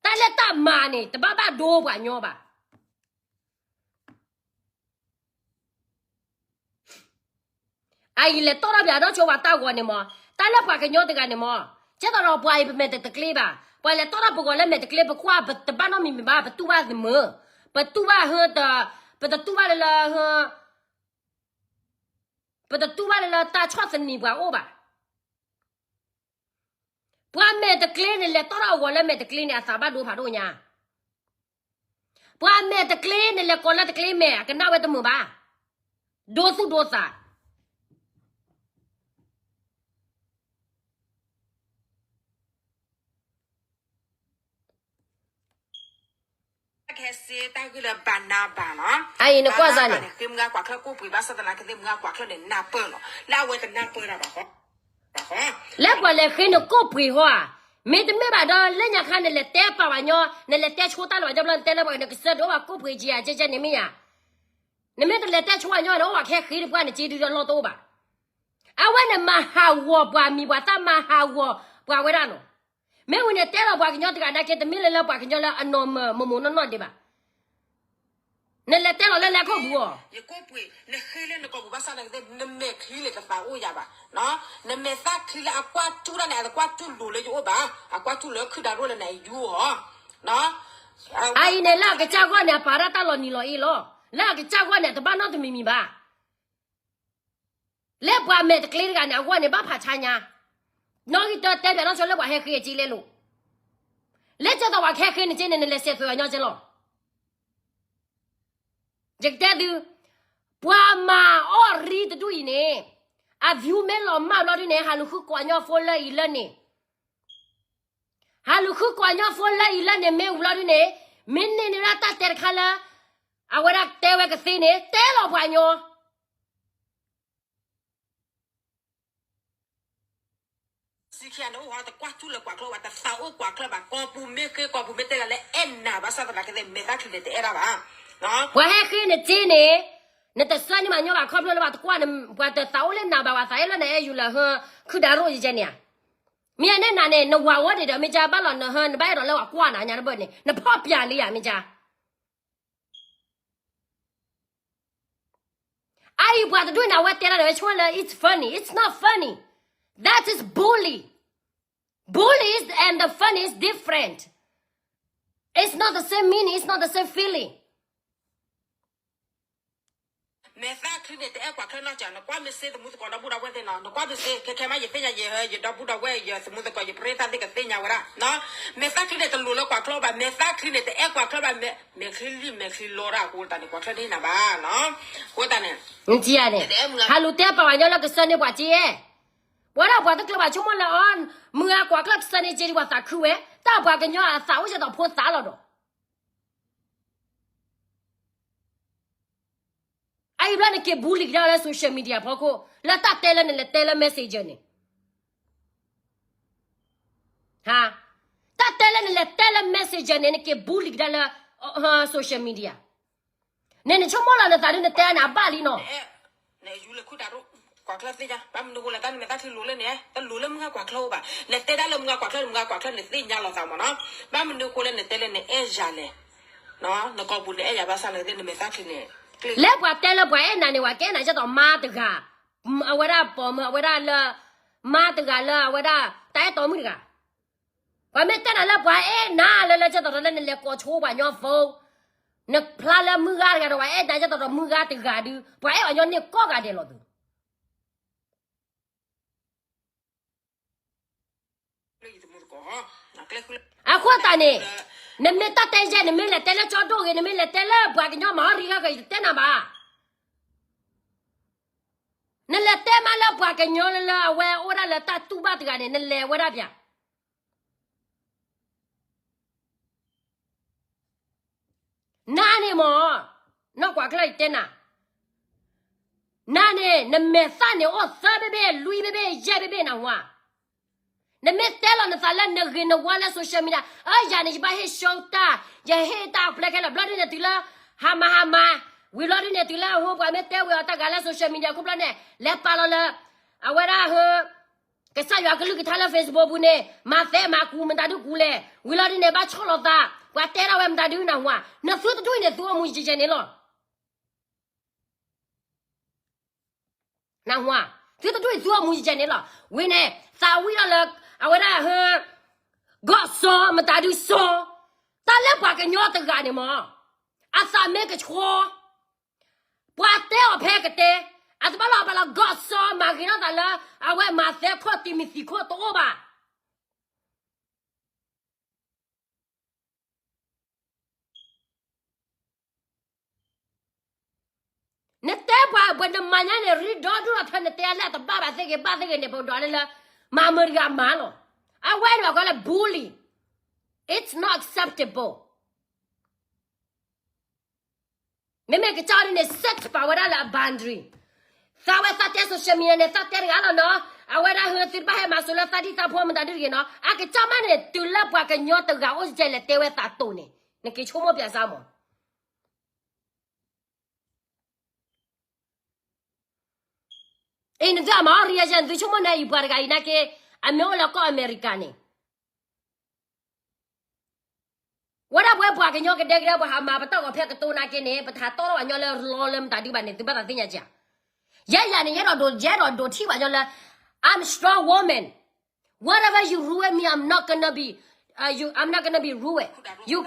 တၢ်လၢတၢ်မၤန့ၣ် တဘၣ်ဘၣ်ဒိပှၤကညီဘၣ်. အအံၤလဲၤတီၣ်ထီၣ်ပၠးဒီးဆိပှၤတၢ်ဂီၤန့ၣ်မး, တၢ်လၢပှၤကညီတဂၤန့ၣ်မး, ကဲသိးဒီးပှၤအံၤပမဲာ်တတကျ့ဘၣ်, ပှၤလဲၤတီၣ်ထီၣ်ပဂီၤလၢမဲာ်တကျ့ ပကွၢ်တဘၣ်နီတမံၤမံၤဘၣ်, ပတူၢ်ဘၣ်သမၢ, ပတူၢ်ဘၣ်ဟၢတ, ပတတူၢ်ဘၣ်လၢလၢဟၢ, ပတတူၢ်ဘၣ်လၢလၢတၢ်ဆီၣ်သနံးပှၤအိၣ်ဘၣ်. ပှၤမဲာ်တကျ့န့ၣ် လဲၤတီၣ်ထီၣ်အဂီၤလၢမဲာ်တကျ့န့ၣ် အသးဘၣ်ဒိဖးဒိၣ်ညါ. ပှၤမဲာ်တကျ့န့ၣ် လဲၤကိးလၢတကျ့မဲာ် အကနၣ်ဝဲတမုာ်ဘၣ်. ဒိသူၣ်ဒိသး ကဟဲစ့တၢ်ဂ့ၢ်လၢဘၣ်နါဘၣ်နီၤ, အအံၤနကွၢ်စၢ်န့ၣ် ဃ့မုၢ်ဂၤကွၢ်ချၢကိၣ်ပှ့ၤဘၣ်ဆၣ်သနာ်က့ ဃ့မုၢ်ဂၤကွၢ်ချၢန့ၣ် နၢ်ပၢၢ်လီၤ, လၢအဝဲတနၢ်ပၢၢ်တၢ်ဘၣ်ဃီ, လၢပှၤလဲၤဃ့နကိၣ်ပှ့ၤဟီဧါ, မ့တမ့ၢ်ဘၣ်ဒီး လၢညါခါနလဲၤတဲပာ်ဝဲညီ, နလဲၤတဲဆိတၢ်လၢပှၤညီဘျီ နတဲလၢပှၤ နကစၢ်ဒိၣ်ဘၣ်ကိၣ်ပှ့ၤကံဧါ ကဲကဲန့ၣ်မ့ၢ်ဧါ. နမ့ၢ်တလဲၤတဲဆိပှၤညီန့ၣ် အိၣ်ဝဲခဲဃ့တပှၢ်န့ၣ် စ့ဒုဒီးလီၢ်တအိၣ်ဘၣ်. အဝဲန့ၣ်မၤဟးဂီၤပှၤမံၤပှၤသၣ် မၤဟးဂီၤပှၤဝဲဒၣ်နီၤ. မ့ၢ်ဝံၤန့ၣ်တဲလီၤပှၤကညီတဂၤနာ်က့ တမ့ၢ်လၢလၢပှၤကညီလၢအနီၢ်မၢၢ်မိၢ်မိၢ်နီၢ်နီၢ်ဒံးဘၣ်. နလဲၤတဲလီၤလၢလဲၤခိၣ်ပူၤအီၤ, ယကိၣ်ပှ့ၤနဃ့လၢနကိာ်ပူၤဘၣ်ဆၣ်သနာ်က့ နမဲာ်ချံလၢတသးအိၣ်ယၤဘၣ်. နမဲာ်သၣ်ချံလၢအကွၢ်တူၢ်တၢ်န့ၣ် အတကွၢ်တူၢ်လိၤလၢယအိၣ်ဘၣ်, အကွၢ်တူၢ်လၢခုၣ်ဒၣ်ရိၣ်လၢနယူအီၤ. အအံၤန့ၣ်လၢအကစၢ်ဂီၢ်န့ၣ် အပာ်ဒၣ်တၢ်လီၤနံၤလီၤအ့လီၤ. လၢအကစၢ်ဂီၢ်န့ၣ် အတဘၣ်နီတမံၤမံၤဘၣ်. လၢပှၤမဲာ်တကျ့တဂၤန့ၣ် အဂီၢ်န့ၣ် ဘၣ်ဖးဆါညါ. နီၣ်ဂံၢ်တၢတဲပၠးနီၣ်ဆိလၢပှၤဟဲဃ့အစ့လဲလိာ်. လၢကၠီသးပှၤကဟဲဃ့န့ၣ်က့န့ၣ် နလဲၤစဲးသွဲးအညီကဲလီၤ. ယကတဲသု, ပှၤမၤအီၣ်ရံတဒူၣ်အံၤန့ၣ်, အ view မ့ၢ်လီၤမၢ်ဘျီဒုန့ၣ် ဟးလူၤဃုကွၢ်ညီဖိလၢအံၤလၢန့ၣ် ဟးလူၤဃုကွၢ်ညီဖိလၢအံၤလၢန့ၣ် မ့ၢ်ဝံၤဘျီဒုန့ၣ်, မ့ၢ်န့ၢ်န့ၢ်ဒၣ်တၢ်တဲတခါလၢ အဝဲဒၣ်တဲဝဲကသ့န့ၣ် တဲလီၤပှၤညီ. စံခံဂၤန့ၣ် အိၣ်ဝဲတကွၢ်တူၢ်လၢကွၢ်ချၢဘၣ်, တသးအိၣ်ကွၢ်ချၢဘၣ်, ကိာ်ပူၤမ့ၢ်ဃ့ ကိာ်ပူၤမ့ၢ်တဲဂၤလၢအဲၣ်နၤဘၣ်ဆၣ်သနာ်က့ မဲာ်သၣ်ချံန့ၣ်တအဲၣ်ဒၣ်ဘၣ်. ပှၤဟဲဃ့န့ၣ်က့န့ၣ်, နတဆၢန့ၢ်မးညီဘၣ်ခီဖျိလၢပှၤတကွၢ်, ပှၤတသးအိၣ်လၢနၤဘၣ်, ပှၤသးအဲၣ်လၢနအဲၣ်ယူၤလၢဟၢ ခုၣ်ဒၣ်ရိၣ်ယကဲန့ၣ်ဧါ. မ့ၢ်အန့ၣ်နၤန့ၣ် နဝၤဝီဒံးဒီးမ့ၢ်ကါဘၣ်လီၤ, နဟၢ နဘၣ်အဲၣ်ဒိးလၢပှၤကွၢ်နၤညါတဘၣ်န့ၣ် နဖီၣ်ပၠးလံယၤမ့ၢ်ကါ. အအံၤပှၤတဒူၣ်န့ၣ် အဝဲတဲဒၣ်ဒီးဝဲဆိလၢ it's funny, it's not funny. That is bully. Bully is, and the funny is different. It's not the same meaning, it's not the same feeling. မဲာ်သၣ်ချံန့ၣ် တအဲၣ်ကွၢ်ချၢနီတဂၤ, နကွၢ်မ့ၢ်စ့သမူသကိးဒီပုၢ်ဒီဝဲၢ်သ့ၣ်နီၤ, နကွၢ်မ့ၢ်စ့ ခဲခဲမး ယသ့ၣ်ညါယဲ ယဒီပုၢ်ဒီဝဲၢ် ယသမူသကိး ယပရ့သၣ်သ့ၣ်ကသ့ၣ်ညါဝဲဒၣ်. မဲာ်သၣ်ချံန့ၣ် တလိၤလၢကွၢ်ချၢဘၣ်, မဲာ်သၣ်ချံန့ၣ် တအဲၣ်ကွၢ်ချၢဘၣ်, မဲာ်ချံလံၣ် မဲာ်ချံလီတၢ်အဃိသတးန့ၣ် ကွၢ်ချၢန့ၢ်နၤဘၣ်နီၤ. အဃိသတးန့ၣ်, နထံၣ်ဧါန့ၣ်, ဟးလူၤတဲပာ်ဝဲညီလၢကစၢၢ်န့ၢ်ပှၤက့, ပဝဲဒၣ်ပှၤတကျၢၤဘၣ်ဆိကမိၣ်လၢအီၤ, မုၢ်ဂၤကွၢ်ချၢကစၢၢ်န့ၢ်က့ဒံးပှၤသးခုဝဲ, တၢ်ပှၤကညီအသးအိၣ်ကဲသိးဖိသးလီၤဒီး အအံၤဘျီနက့ၤ bully ကဒါလၢ social media ဖီခိၣ်, လၢတၢ်တဲလၢနလဲၤတဲလၢ messenger န့ၣ်, တၢ်တဲလၢနလဲၤတဲလၢ messenger န့ၣ် နက့ၤ bully ကဒါလၢ social media န့ၣ်, နဆိကမိၣ်လီၤနသးဒ်နတဲန့ၣ် အဘၣ်လံနီၤ. နယူၤလၢခုၣ်တၢ်ရိၣ်, ကွၢ်ချၢသ့ၣ်ညါ, ဘၣ်မနုၤဃိလဲၣ် တၢ်နမဲာ်သၣ်ချံလိၤလၢန့ၣ်, တလိၤလၢမုၢ်ဂၤကွၢ်ချၢအိၣ်ဘၣ်. နတဲဒၣ်လၢမုၢ်ဂၤကွၢ်ချၢန့ၣ် မုၢ်ဂၤကွၢ်ချၢန့ၣ်သ့ၣ်ညါလီၤသးမးနီၤ. ဘၣ်မနုၤဃိလၢနတဲလၢနအဲၣ်ယၤလဲၣ်, နကိာ်ပူၤနအဲၣ်ယၤဘၣ်ဆၣ်လၢနမဲာ်သၣ်ချံန့ၣ်, လၢပှၤတဲလၢပှၤအဲၣ်နၤန့ၣ် ပှၤကအဲၣ်နၤကဲသိးမါတဂၤ, အဝဲဒၣ်ပိာ်မုၣ် အဝဲဒၣ်လၢ, မါတဂၤလၢအဝဲဒၣ် တၢ်အဲၣ်တီမုၣ်တဂၤ ပှၤမ့ၢ်တဲနၤလၢပှၤအဲၣ်နၤလၢလၢကဲသိးဒီးလၢနလဲၤကိးဆိပှၤညီဖိ, နဖျါလၢမုၢ်ဂၤတဂၤဒီး ပှၤအဲၣ်နၤကဲသိးဒီးမုၢ်ဂၤတဂၤဒုး ပှၤအဲၣ်ပှၤညီန့ၢ်ကိးဂၤဒဲးလီၤသုး. လၢယသမူ အဃိသတးန့ၣ်, နမ့ၢ်တၢ်တဲယဲၢ် နမ့ၢ်လဲၤတဲလၢကၠီဒိၣ်ဂ့ၤ, နမ့ၢ်လဲၤတဲလၢပှၤကညီမၤအီၣ်ရံဂၤဂ့ၤ ယတတဲနၤဘၣ်. နလဲၤတဲမးလၢပှၤကညီလၢအဝဲအိၣ်ဒၣ်လၢတၢ်တူၢ်ဘၣ်တဂၤန့ၣ် နလဲၤဝဲဒၣ်ပၠး နၤန့ၣ်မ့ၢ်, နီၢ်ကွၢ်ကျၢၢ်ယတဲနၤ, နၤန့ၣ် နမဲာ်သၣ်န့ၣ်အိၣ်သၢဘ့ၣ်ဘ့ၣ် လွံၢ်ဘ့ၣ်ဘ့ၣ် ယဲၢ်ဘ့ၣ်ဘ့ၣ်နၢ်ဟူဧါ. နမ့ၢ်တဲလီၤနသးလၢနဂ့ၤနဝါလၢ social media, အၢ ယၤန့ၣ် ယဘၣ်ဟ့ၣ် show တၢ်, ယဟ့ၣ်တၢ်အပျဲခဲလၢာ် ဘျီဒုန့ၣ်တုၤလၢ ဟါမၢ်ဟါမၢ်, ဝံၤဘျီဒုန့ၣ်တုၤလၢအဟိ ပှၤမ့ၢ်တဲဝံၤအီၤတၢ်ဂၤလၢ social media ခီဖျိန့ၣ် လဲၤပာ်လီၤလၢ အဝဲဒၣ်ဟၢ ကစၢ်ယွၤကလုၢ်ကထါလၢ Facebook ပူၤန့ၣ် မၤသဲမၤကူမတၤဒုကူလဲၣ်, ဝံၤလီၤဒုန့ၣ် ဘၣ်ဆီၣ်လီၤသး, ပှၤတဲဒၣ်ဝဲမတၤဒုနၢ်ဟူဧါ, နသုတဒူၣ်အံၤန့ၣ် သုအိၣ်မူယဲၢ်ယဲၢ်န့ၣ်လီၤ. နၢ်ဟူဧါ, သုတဒူၣ်အံၤသုအိၣ်မူယဲၢ်ယဲၢ်န့ၣ်လီၤ. ဝံၤန့ၣ် သးဝံၣ်လီၤလၢ အဝဲဒၣ်ဟၢ ကီၢ်စီမတၤဒုစီ, တၢ်လၢပှၤကညီတဂၤန့ၣ်မ့ၢ် အသးမ့ၢ်ကဆှီ ပှၤတဲအီၤဖဲကတဲ, အတဘၣ်လီၤအဘၣ်လီၤ ကီၢ်စီမၤဂ့ၤထီၣ်သးလၢ အဝဲမၤသဲခိၣ်တံၤမသံးခိၣ်တအိၣ်ဘၣ်. နတဲပှၤ ပှၤနမၤညါန့ၣ် ရ့ဒီဒူၣ်ဒီးထၢ နတဲလၢအတဘၣ်ဘၣ်သ့ၣ်ဂ့ၤ ဘၣ်သ့ၣ်ဂ့ၤန့ၣ် ပဒွးလၢလၢ မၤမုာ်တဂၤမၤလီၤ. အဝဲန့ၣ်ပှၤကိးလၢ bully, it's not acceptable. မ့မ့ၢ်ကစၢ်ဒ်န့ၣ် set ပာ်ဝဲဒၣ်လၢအ boundary, သးဝဲသးတဲ social media န့ၣ် သးတဲတဂၤလီၤနီၤ, အဝဲဒၣ်ဟၢသုတဘၣ်ဟဲမၤစိၤလၢသးဒံၣ်သးဖိမတၤဒုတဂ့ၤနီၤ, အကစၢ်မးန့ၣ် တုၤလၢပှၤကညီတဂၤအိၣ်ယဲၢ်လဲၤတဲဝဲသးတိာ်န့ၣ် နက့ၤဆိကမိၣ်ပၠးစၢ်မး. အံၤ နသုအမၤအီၣ်ရံယဲၢ် နသုဆိကမိၣ်န့ၣ် အံၤပှၤတဂၤအံၤနာ်က့ အမ့ၢ်အိၣ်လၢကီၢ်အမဲရကၤန့ၣ် ဝဲဒၣ်ပဝဲပှၤကညီကဒဲကဒဲ ပှၤဟးမၤပတၢ်ဂီၤဖဲကတိၤနာ်က့န့ၣ် ပတဟးတီထီၣ်ပှၤကညီလၢလီလၢမတၤဒုဘၣ်န့ၣ် သုဘၣ်သးသ့ၣ်ညါက့ၤဧါ. ယဲယၤန့ၣ် ယအဲၣ်ဒိးဒိးထံၣ်ပှၤကညီလၢ I'm strong woman. Whatever you ruin me, I'm not gonna be, uh, you, I'm not gonna be ruined. You,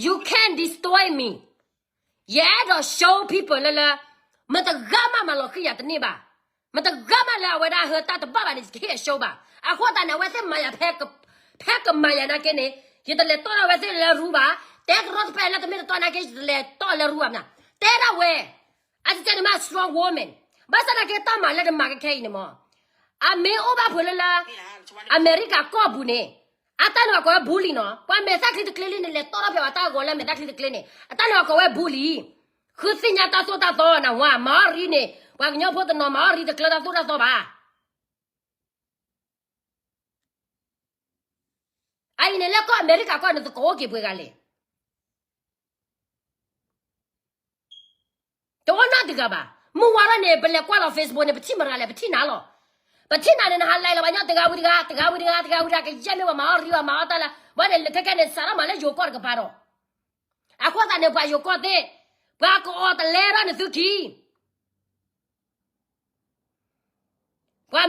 you can't destroy me. ယအဲၣ်ဒိး show people လၢလၢ မတဂၤမးမၤလီၤဃံၤယၤတန့ၢ်ဘၣ်. မတဂၤမးလၢအဝဲဒၣ်ဟၢတၢ်တဘၣ်ဘၣ်န့ၣ် ယကဟ့ၣ်အ show ဘၣ်. အဃိသတးန့ၣ် အဝဲသ့ၣ်မၤယၤ ဖဲကမၤယၤနာ်က့န့ၣ် ယတလဲၤတီၢ်ထီၣ်ဝဲသ့ၣ်လၢရူဘၣ်. တဲတရီတပါလၢတမ့ၢ်တတီၢ်နာ်က့ ယတလဲၤတီၢ်လၢရူဘၣ်မနၤ. တဲဒၣ်ဝဲ အတတဲန့ၣ်မး strong woman. ဘၣ်ဆၣ်နာ်က့ တၢ်မၤလၢနမၤကဲခဲအံၤန့ၣ်မး အမ့ၢ်အိၣ်ဘၣ်ဖုးလၢလၢ အမဲရကၤကီၢ်ပူၤန့ၣ် အတၢ်န့ၣ်အကိးဝဲ bully နီၤ. ပှၤမဲာ်သၣ်ချံတကျ့လံန့ၣ် လဲၤတီၢ်ထီၣ်ဖဲပှၤတၢ်ဂီၤလၢမဲာ်သၣ်ချံတကျ့န့ၣ် အတၢ်န့ၣ်အကိးဝဲ bully. ဃုသ့ၣ်ညါတၢ်သိၣ်တၢ်သီနၢ်ဟူဧါ. မၤအီၣ်ရံန့ၣ် ပှၤကညီဖိတနီၤမၤအီၣ်ရံတကျၢတၢ်သိၣ်တၢ်သီဘၣ်. အအံၤန့ၣ် လၢကီၢ်အမဲရကၤကီၢ်န့ၣ် သကိးအိၣ်က့ၤပှဲၤဂၤလဲၣ်. တအိၣ်နီတဂၤဘၣ်. မုၢ်ဝါထီၣ်န့ၣ် ပလဲၤကွၢ်လီၤ Facebook န့ၣ် ပထံၣ်မတၤလဲၣ် ပထံၣ်နၤလီၤ. ပထံၣ်နၤန့ၣ် နဟးလဲၤလီၤပှၤကညီတဂၤဝံၤတဂၤ တဂၤဝံၤတဂၤ တဂၤဝံၤတဂၤ ကယဲၢ်မ့ၢ်ပှၤမၤအီၣ်ရံ ပှၤမၤအီၣ်တၢ်လၢ ဘၣ်န့ၣ် လၢခဲခဲန့ၣ် စးထီၣ်မၤလၢယိၤကီၢ်တကပၤဒီး အဃိသတးန့ၣ် ပှၤယိၤကီၢ်သ့ၣ် ပှၤကအီၣ်တလဲထီၣ်န့ၣ်သုခံ ပှၤမ့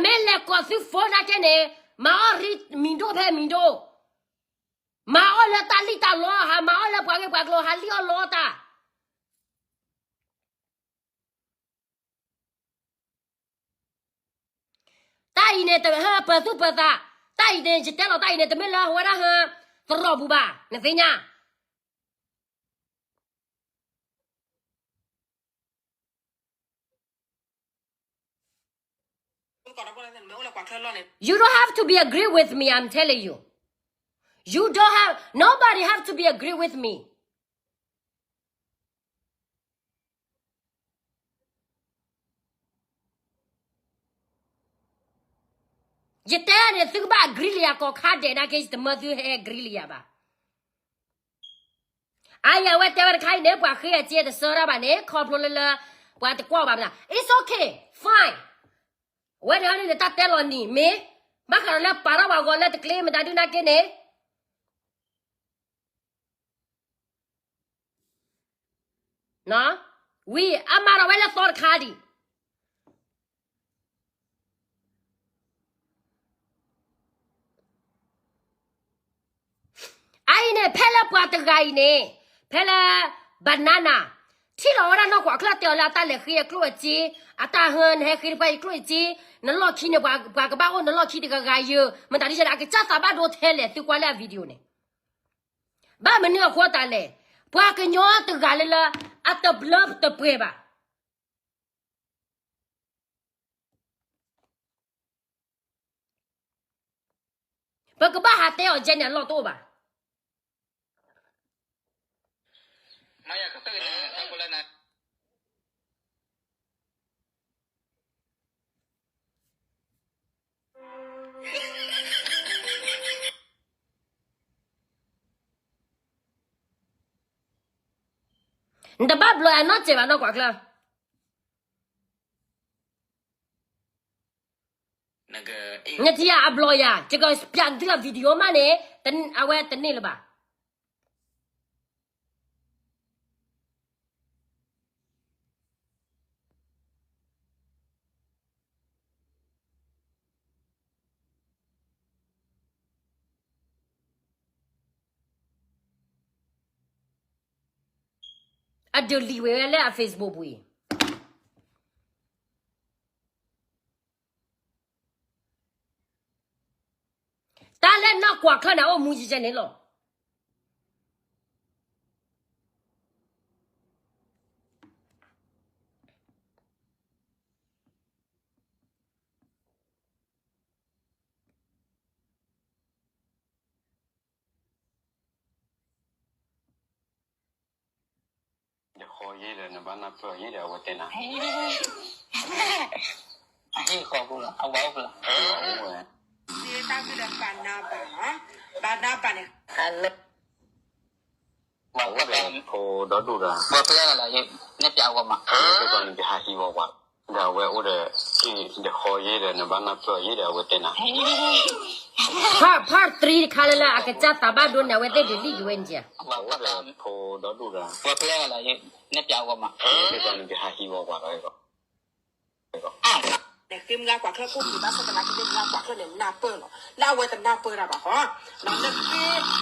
ၢ်လဲၤကိးသု phone နာ်က့န့ၣ် မၤအီၣ်ရံမံၤဒိၣ်ဖဲမံၤဒိၣ်, မၤအီၣ်လၢတၢ်လံၣ်တၢ်လီ ဟးမၤအီၣ်လၢပှၤဂ့ၢ်ပှၤကျိၤ ဟးလံၣ်အီၣ်လီတၢ် တၢ်အံၤန့ၣ် တဟၢပၢၤသူၣ်ပၢၤသး, တၢ်အံၤန့ၣ် ယတဲလီၤတၢ်အံၤန့ၣ် တမ့ၢ်လၢအဝဲဒၣ်ဟၢသရိာ်ပူၤဘၣ်, နသ့ၣ်ညါ. You don't have to be agree with me, I'm telling you. You don't have, nobody have to be agree with me. ယတဲန့ၣ် သုကဘၣ် agree လၢယၤ ကိးခါဒဲးနာ်က့ ယတမၢသုဟဲ agree လၢယၤဘၣ်. အါယၤဝဲတဲဝဲတခါအံၤန့ၣ် ပှၤဃ့အစ့တစၢတၢ်ဘၣ်န့ၣ် ခီဖျိလၢလၢ ပှၤတကွၢ်ဘၣ်မနုၤ it's okay, fine. အဝဲန့ၣ်န့ၣ် တၢ်တဲလီၤနံၤမ့ၢ် ဘၣ်ဃးဒီးလၢပာ်ထီၣ်ပှၤဂီၤလၢတကျ့မတၤဒုနာ်က့န့ၣ် ဝံၤအမၤထီၣ်ဝဲလၢသီတခါဒံး အအံၤန့ၣ် ဖဲလၢပှၤတဂၤအံၤန့ၣ် ဖဲလၢ banana ထံၣ်လီၤဝဲဒၣ်နီၢ်ကွၢ်ချၢတဲအီၤလၢအတၢ်လဲၤဃ့အကျိၣ်အစ့, အတၢ်ဟၢနဟဲဃ့တပှၢ်အကျိၣ်အစ့, နလီၢ်ခံန့ၣ် ပှၤကဘၣ်အိၣ်နလီၢ်ခံတဂၤဂၤယၢ, မတၤဒ်လဲၣ် အကစၢ်သးဘၣ်ဒိထဲလဲၣ်သုကွၢ်လၢအ video န့ၣ်, ဘၣ်မနုၤအဃိသတးလဲၣ်, ပှၤကညီတဂၤလၢလၢ အတဘျၢတပှဲၤဘၣ် ပကဘၣ်ဟးတဲအီၤကဲန့ၣ်အလီၢ်တအိၣ်ဘၣ်. နတဘၣ်ဘျီယၤနီတစဲးဘၣ်နီၢ်ကွၢ်ချၢ နထံၣ်ဧါအဘျီယၤ, ယကပျးသုအ video မးန့ၣ်, အဝဲတန့ၢ်လၢၤဘၣ်. အဒုးလံာ်ဝဲလၢအ Facebook ပူၤအံၤ တၢ်လၢနီၢ်ကွၢ်ချၢန့ၣ် အိၣ်မူယဲန့ၣ်လီၤ. ယဃီယဲဒီး နဘၣ်နၢ်ပၢၢ်ယဲဒီး အဝဲတဲနၤ. ဟ့ၣ်ဃီပူၤလီၤ အဝဲအိၣ်ပူၤလီၤ. တၢ်ဂ့ၢ်လၢဘၣ်နၢ်ပၢၢ်နီၤ, ဘၣ်နၢ်ပၢၢ်န့ၣ် ဖိဒီဒူၣ်ဒီး ပှၤကျဲလီၤ နပျးဝဲမး နကဟးဟံးဝဲပှၤ ဒီးအဝဲအိၣ်ဒီး ယဃီယဲဒီး နဘၣ်နၢ်ပၢၢ်ယဲဒီး အဝဲတဲနၤ. Part three တခါလၢလၢ အကစၢ်သးဘၣ်ဒိန့ၣ် အဝဲသ့ၣ်ဒုးလံာ်က့ၤဝဲန့ၣ်ဧါ. ဖိဒီဒူၣ်ဒီး ပှၤကျဲလီၤ နပျးဝဲမး နကဟးဟံးဝဲပှၤဒီး နဃ့မုၢ်ဂၤကွၢ်ချၢကိၣ်ပှ့ၤဘၣ်ဆၣ်သနာ်က့ မုၢ်ဂၤကွၢ်ချၢန့ၣ် နၢ်ပၢၢ်လီၤ လၢအဝဲတနၢ်ပၢၢ်တၢ်ဘၣ်ဃီ, န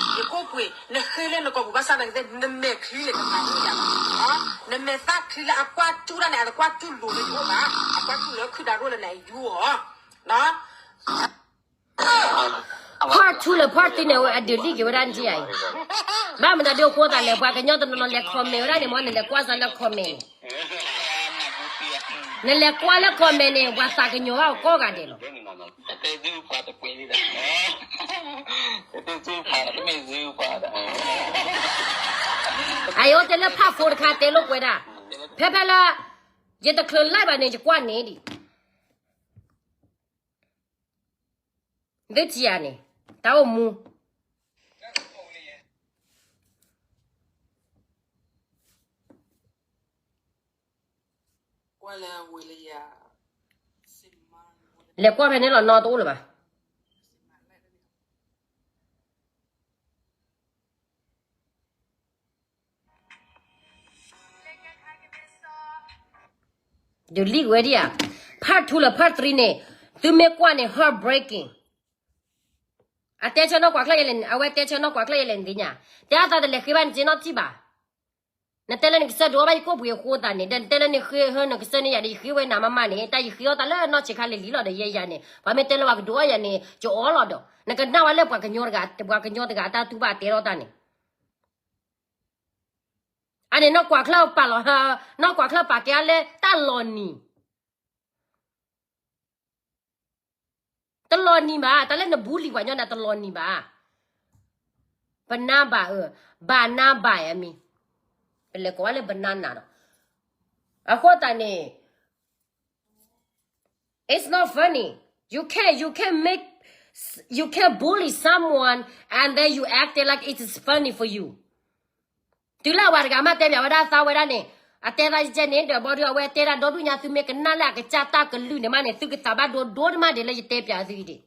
ဃ့ ယကိၣ်ပှ့ၤ နဃ့လၢနကိာ်ပူၤဘၣ်ဆၣ်သနာ်က့ နမဲာ်ချံန့ၣ် တမၤဟူယၤဘၣ်, နမဲာ်သၣ်ချံလၢအကွၢ်စူၣ်တၢ်န့ၣ် အတကွၢ်စူၣ်လိၤလၢယအိၣ်ဘၣ်, အကွၢ်စူၣ်လၢခုၣ်ဒၣ်ရိၣ်လၢနယူၤအီၤ Part two လၢ part three န့ၣ် အဒုးလံာ်က့ၤဝဲဒၣ်နထံၣ်ဧါအံၤ, ဘၣ်မနုၤဒ်အဃိသတးလဲၣ် ပှၤကညီတနီၤနီၤလဲၤ comment ဝဲဒၣ်န့ၣ်မ့ၢ် နလဲၤကွၢ်စၢၤလၢ comment န့ၣ်, နလဲၤကွၢ်လၢ comment န့ၣ် ပှၤသးကညီၤဘၣ်အီၤကိးဂၤဒဲးလီၤ. အအိၣ်တဲလၢ part four တခါ တဲလိာ်ကွဲဒၣ်, ဖဲဖဲလၢ ယတချုး live ဘၣ်န့ၣ် ယကွၢ်န့ၣ်ဒံး သုထံၣ်ဧါန့ၣ် တၢ်အိၣ်မူ လဲၤကွၢ်ဖဲန့ၣ်လီၤ နီတအိၣ်လၢၤဘၣ်. ဒုးလံာ်ဝဲဒံးဧါ, part two လၢ part three န့ၣ် သုမ့ၢ်ကွၢ်န့ၣ် heartbreaking. အတဲဆၢနီၢ်ကွၢ်ချၢယဲလဲၣ်, အဝဲတဲဆၢနီၢ်ကွၢ်ချၢယဲလဲၣ် နသ့ၣ်ညါ, တဲအသးတလဲၤဃ့ဘၣ်နစ့နီတထံၣ်ဘၣ်. နတဲလၢနကစၢ်ဒိးဘၣ်ယကိၣ်ပှ့ၤအဃိသတးန့ၣ် ဒီးနတဲလၢနဃ့ဟၢနကစၢ်န့ၣ်ယၤဒီး ယဃ့ဝဲနၤမးမးန့ၣ် တၢ်ယဃ့အီၣ်တၢ်လၢနီၢ်ဆံးခါလၢလံလီၤဒီး ယဲယၤန့ၣ် ပှၤမ့ၢ်တဲလၢပှၤကဒိးအီၣ်ယၤန့ၣ် ယအီၣ်လီၤဒီး နကနၣ်ဝဲလၢပှၤကညီတဂၤ ပှၤကညီတဂၤအတၢ်တူၢ်ဘၣ်အတဲထီၣ်တၢ်န့ၣ် အန့ၣ် နီၢ်ကွၢ်ချၢပာ်လီၤ, နီၢ်ကွၢ်ချၢပာ်ကဲအီၤလၢတၢ်လီၤနံၤ, တလီၤနံၤဘၣ်, တၢ်လၢနဘူးလံၤပှၤကညီန့ၣ် တလီၤနံၤဘၣ်. ပနၢ်ဘၣ်အၢ, ဘၣ်နၢ်ဘၣ်အမံၤ, ပလဲၤကိးဝဲလၢပနၢ်နၤဒီး, အဃိသတးန့ၣ် It's not funny. You can't, you can't make, you can't bully someone and then you act it like it is funny for you. တုၤလၢအဝဲတဂၤမ့ၢ်တဲပၠးဝဲဒၣ်သးဝဲဒၣ်န့ၣ်, အတဲသးယဲန့ၣ် ဒီးဘီဒုးအဝဲတဲဒၣ်ဒီဒူၣ်ညါ သုမ့ၢ်ကနၣ်လၢအကစၢ်တၢ်ကလုၢ်န့ၣ်မးန့ၣ် သုကသးဘၣ်ဒိဒိတမးဒံးလၢယတဲပၠးသုအံၤဒံး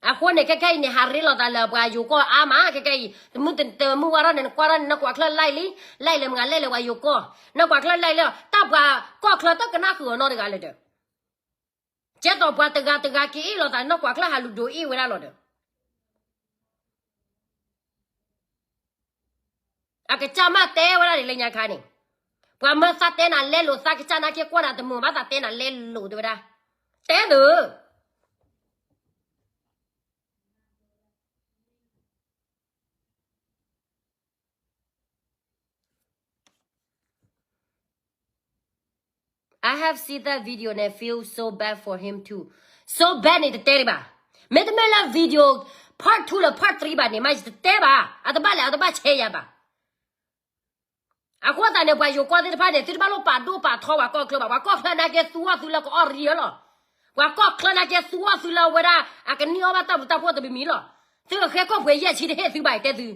အဃိန့ၣ် ခဲခဲအံၤန့ၣ် ဟးရ့လိာ်သးလၢပှၤယိၤကီၢ်အါမး ခဲခဲအံၤ, တမုၢ်တမုၢ်ဝဲထီၣ်န့ၣ် နကွၢ်ထီၣ်န့ၣ် နကွၢ်ချၢ like လံ, like လၢမ့ၢ်ဂ့ၤ like လၢပှၤယိၤကီၢ်, နကွၢ်ချၢ like လၢ တၢ်ပှၤကီၢ်ချၢတကနၣ်ဃုာ်အီၤနီတဂၤလၢၤဒီး ကဲသိးပှၤတဂၤတဂၤက့ၤအ့ၣ်လိာ်သး နကွၢ်ချၢဟးလူၤဒိးအ့ၣ်ဝဲဒၣ်လီၤဒီး အကစၢ်မ့ၢ်တဲဝဲဒၣ်န့ၣ် လၢညါခါန့ၣ်, ပှၤမၢသးတဲနၤလဲလိာ် သးကစၢ်နာ်က့ကွၢ်နၤတမုာ် ဘၣ်သးတဲနၤလဲလိာ်တဲဝဲဒၣ်, တဲသု I have seen that video and I feel so bad for him too. So bad န့ၣ်တတဲဒံးဘၣ်. မ့တမ့ၢ်လၢ video part two လၢ part three ဘၣ်န့ၣ် မ့ၢ်ယတတဲဘၣ်. အတဘၣ်လဲၣ် အတဘၣ်ဆဲးယၤဘၣ်. အဃိသတးန့ၣ် ပှၤယိၤကီၢ်သ့ၣ်တဖၣ်န့ၣ် သုတဘၣ်လိၣ်ပာ်ဒိၣ်ပာ်ထီပှၤကီၢ်ချၢဘၣ်. ပှၤကီၢ်ချၢနာ်က့သူအီၤသုလၢကအီၣ်ရံအီၤလီၤ. ပှၤကီၢ်ချၢနာ်က့သူအီၤသုလၢအဝဲဒၣ် အကန့ၢ်အီၣ်ဘၣ်တၢ်ဘျုးတၢ်ဖှိၣ်တမံၤမံၤလီၤ. သုကဃဲခိၣ်ပှ့ၤယဲၢ်ဆံတဟ့ၣ်သုဘၣ် တဲသု ဟး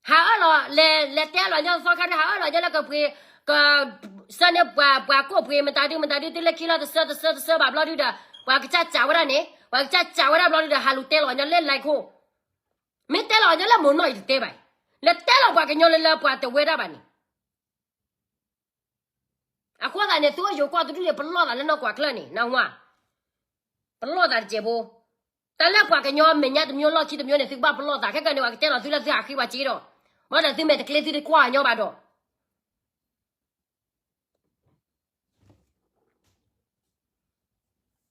အၢၣ်လီၤ လဲၤ လဲၤတဲလီၤညီသီခါဒု ဟးအၢၣ်လီၤညီလၢကပှ့ၤ က ဆၢန့ၢ်ပှၤ ပှၤကိၣ်ပှ့ၤ မတၤဒု မတၤဒု သုလၢခံလီၤ တဆၢ တဆၢ တဆၢဘၣ်ဘျီဒုဒီး ပှၤကစၢ်စးဝဲဒၣ်န့ၣ် ပှၤကစၢ်စးဝဲဒၣ်ဘျီဒုဒီး ဟးလူၤတဲလီၤညီလၢ လဲခိၣ် မ့ၢ်တဲလီၤညီလၢမိၢ်နီၢ်အံၤတတဲဘၣ်. လဲၤတဲလီၤပှၤကညီလၢလၢပှၤတဝဲဒၣ်ဘၣ်န့ၣ် အဃိသတးန့ၣ် သုအိၣ်ယိၤကီၢ်တဒူၣ်န့ၣ် ပလီၢ်သးလၢနီၢ်ကွၢ်ချၢၣ်န့ၣ် နၢ်ဟူဧါ. ပလီၢ်သးတစဲးဖိ, တၢ်လၢပှၤကညီမဲာ်ညါတမံၤလီၢ်ခံတမံၤန့ၣ် သုကဘၣ်ပလီၢ်သး ခဲကနံၣ်န့ၣ် ပှၤကတဲလီၤသုလၢသုဟးဃ့ပှၤစ့ဒီး, ဘၣ်ဒီးသုမဲာ်တကျ့သုတကွၢ်ညီဘၣ်ဒီး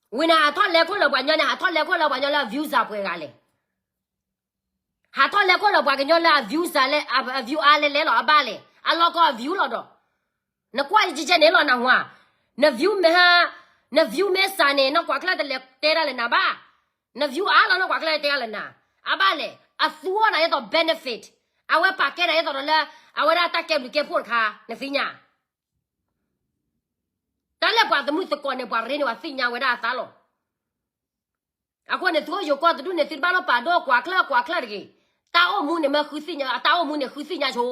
ဝံၤန့ၣ် ဟးထီၣ်လဲခိၣ်လၢပှၤညီန့ၣ် ဟးထီၣ်လဲခိၣ်လၢပှၤညီလၢ view စးပှဲၤဂၤလဲၣ်. ဟးထီၣ်လဲခိၣ်လၢပှၤကညီလၢအ view စးလဲၣ် အ view အါလဲၣ်လဲၣ်လီၤ အဘၣ်လဲၣ် အလီၢ်ကီၢ်အ view လီၤဒီး, နကွၢ်ယကဲကဲန့ၣ်လီၤ နၢ်ဟူဧါ. န view မ့ၢ်ဟါ, န view မ့ၢ်စးန့ၣ် နီၢ်ကွၢ်ချၢၣ်တလဲၤတဲဒၣ်လၢနၤဘၣ်. န view အါလီၤ နီၢ်ကွၢ်ချၢၣ်တဲဒၣ်လၢနၤ, အဘၣ်လဲၣ် အသူအီၤနၤဒ်သိး benefit, အဝဲပာ်ကဲနၤဒ်သိးဒီးလၢ အဝဲဒၣ်တၢ်ကဲဘျုးကဲဖှိၣ်တခါ နသ့ၣ်ညါ တၢ်လၢပှၤသမုၣ်သကိးန့ၣ် ပှၤရ့န့ၣ် ပှၤသ့ၣ်ညါဝဲဒၣ်အသးလီၤ. အဃိန့ၣ် သုအိၣ်ယိၤကီၢ်တဒူၣ်န့ၣ် သုတဘၣ်လိၣ်ပာ်ဒိၣ်ကွၢ်ချၢၣ်ကွၢ်ချၢၣ်တဂ့ၤ. တၢ်အိၣ်မူန့ၣ်မ့ၢ်ဃုသ့ၣ်ညါ, တၢ်အိၣ်မူန့ၣ်ဃုသ့ၣ်ညါဆိ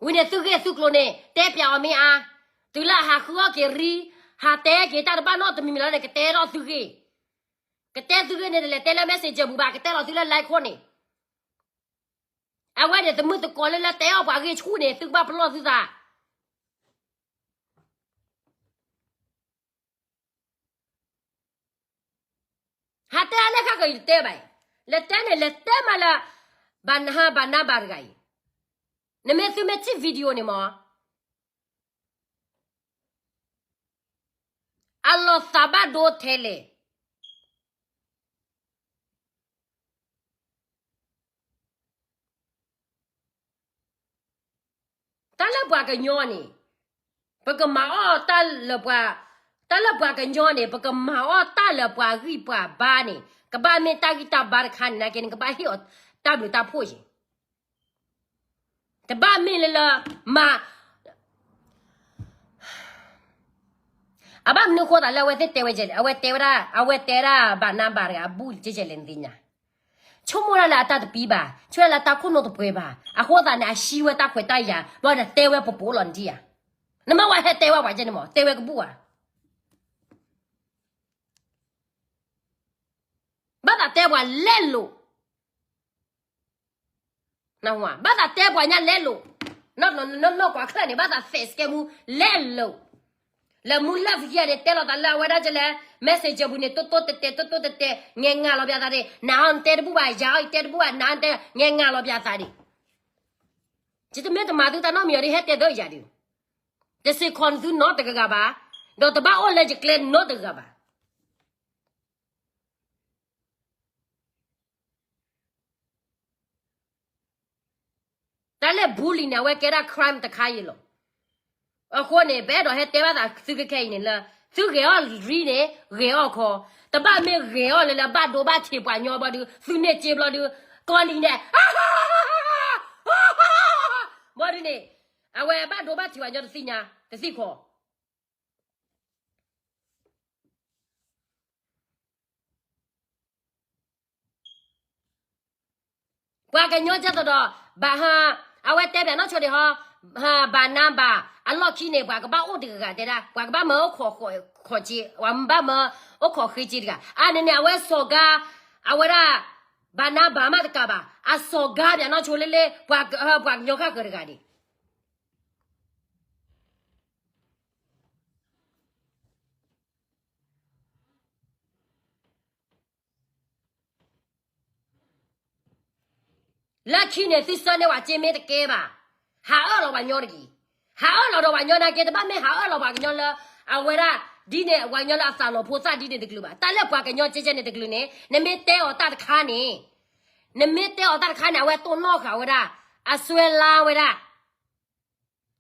ဝံၤန့ၣ်သုဂ့ၢ်သုကျိၤန့ၣ် တဲပျးအီၤမ့ၢ်အါ, တုၤလၢဟးဃုအီၣ်က့ၤရံ, ဟးတဲက့ၤတၢ်တဘၣ်နီတမံၤမံၤလီၤန့ၣ် ကတဲထီၣ်သုဂ့ၢ်, ကတဲသုဂ့ၢ်န့ၣ် တလဲၤတဲလၢ messenger ပူၤဘၣ်, ကတဲလီၤသုလၢ Line ခိၣ်န့ၣ် အဝဲန့ၣ် သမုၣ်သကိးလၢလၢတဲအီၣ်ပှၤဂ့ၢ်ဆူၣ်န့ၣ် သုကဘၣ်ပလီၢ်သုသး. ဟးတဲအါလဲၣ်ခါကီး ယတတဲဘၣ်အံၤ, လဲၤတဲန့ၣ် လဲၤတဲမးလၢ ဘၣ်နဟါဘၣ်နါဘၣ်တဂၤအံၤ, နမ့ၢ်သုမ့ၢ်ထံၣ် video န့ၣ်မး အလီၤသးဘၣ်ဒိထဲလဲၣ်. တၢ်လၢပှၤကညီန့ၣ် ပကမၤအီၣ်တၢ်လၢပှၤ, တၢ်လၢပှၤကညီန့ၣ် ပကမၤအီၣ်တၢ်လၢပှၤဂံၢ်ပှၤဘါန့ၣ် ကဘၣ်မ့ၢ်တၢ်ဂံၢ်တၢ်ဘါတခါန့ၣ် နာ်က့န့ၣ် ကဘၣ်ဟ့ၣ်အီၤတၢ်ဘျုးတၢ်ဖှိၣ်ယဲၢ်. တဘၣ်မ့ၢ်လၢလၢ မၤ အဘၣ်မနုၤအဃိသးလၢအဝဲသ့ၣ်တဲဝဲလဲၣ်, အဝဲတဲဝဲဒၣ်, အဝဲတဲဒၣ်ဘၣ်နါဘၣ်တဂၤအဘူၣ်ကဲလဲၣ်နသ့ၣ်ညါ, ဆိကမိၣ်ဒၣ်လၢအတၢ်တပံဘၣ်, ဆိကမိၣ်ဒၣ်လၢအတၢ်တပှဲၤဘၣ်, အဃိသတးန့ၣ် အဟံးဝဲတၢ်ခွဲးတၢ်ယာ် ဘျီဒီးတဲဝဲပပိာ်လီၤနဒံဧါ. နမ့ၢ်ဝဲဟဲတဲဝဲပှၤကဲန့ၣ်မး တဲဝဲကဘူၣ်ဧါ. ဘၣ်သးတဲပှၤလဲလိာ် ဘၣ်သးတဲပှၤညါလဲလိာ်, နီၢ်နီၢ်ကွၢ်ချၢၣ်န့ၣ် ဘၣ်သးသဲးစကဲမူလဲလိာ်, လၢမူလၢဖံယဲၢ်န့ၣ် တဲလီၤသးလၢအဝဲဒၣ်ကလဲၣ်, messenger ပူၤန့ၣ် တိတိတဲတဲ တိတိတဲတဲ ငဲငါလီၤပျးသးဒၣ်, နၤအီၤနတဲတဘူၣ်ဘၣ် ယၤအီၤယတဲတဘူၣ်ဘၣ် နၤတဲ ငဲငါလီၤပျးသးဒၣ်. ယတမ့ၢ်တမၤသုတၢ်နီတမံၤအီၤဒီး ဟဲတဲဒၢယၤဒုး, တစ့ၢ်ကီးသုနီတဂၤဂၤဘၣ်, ဒီးတဘၣ်အိၣ်လၢယကျဲနီတဂၤဂၤဘၣ်. တၢ်လၢ bully န့ၣ် အဝဲကဲဒၣ် crime တခါအံၤလီၤ. အဃိန့ၣ် ပအဲၣ်ဒိးဟဲတဲဘၣ်သးသုခဲခဲအံၤန့ၣ်လၢ သုဂဲၤအီၣ်ရံန့ၣ် ဂဲၤအီၣ်ခီ, တဘၣ်မ့ၢ်ဂဲၤအီၣ်လၢလၢဘၣ်ဒိဘၣ်ထံးပှၤညီဘျီဒုး သုန့ၢ်စ့ဘျီဒုး ကီနံၤန့ၣ် ဘျီဒုးန့ၣ် အဝဲဘၣ်ဒိဘၣ်ထံးပှၤညီတသ့ၣ်ညါ တသ့ၣ်ခီ ပှၤကညီကဲသိးဒီး ဘၣ်ဟါ, အဝဲတဲဘၣ်နီၢ်ဆိဒံးဟီ, ဘၣ်နါဘၣ် အလီၢ်ခံန့ၣ် ပှၤကဘၣ်အိၣ်တဂၤဂၤတဲဒၣ် ပှၤကဘၣ်မၢအိၣ်ခိးဃ့စ့, ပှၤဘၣ်မၢအိၣ်ခိးဃ့စ့တဂၤ, အါန့ၣ်န့ၣ် အဝဲစီၤကါ, အဝဲဒၣ် ဘၣ်နါဘၣ်မးတကးဘၣ်, အစီၤကါဘၣ်နီၢ်ဆိလၢလၢ ပှၤကညီဃၣ်ဃၢၤတဂၤဒံး လၢခံန့ၣ် သုဆၢန့ၢ်ဝဲစ့မ့ၢ်တကဲဘၣ်, ဟးအၢၣ်လီၤပှၤညီတဂ့ၤ. ဟးအၢၣ်လီၤဒီးပှၤညီနာ်က့ တဘၣ်မ့ၢ်ဟးအၢၣ်လီၤပှၤကညီလၢ အဝဲဒၣ် ဒ်န့ၣ် ပှၤကညီလၢအသးလီၤဖိသၣ်ဒ်န့ၣ်တကလုာ်ဘၣ်. တၢ်လၢပှၤကညီကဲကဲန့ၣ်တကလုာ်န့ၣ် နမ့ၢ်တဲအီၤတၢ်တခါန့ၣ်, နမ့ၢ်တဲအီၤတၢ်တခါန့ၣ် အဝဲတိၢ်နီၣ်ဃာ်ဝဲဒၣ်, အစွဲလါဝဲဒၣ်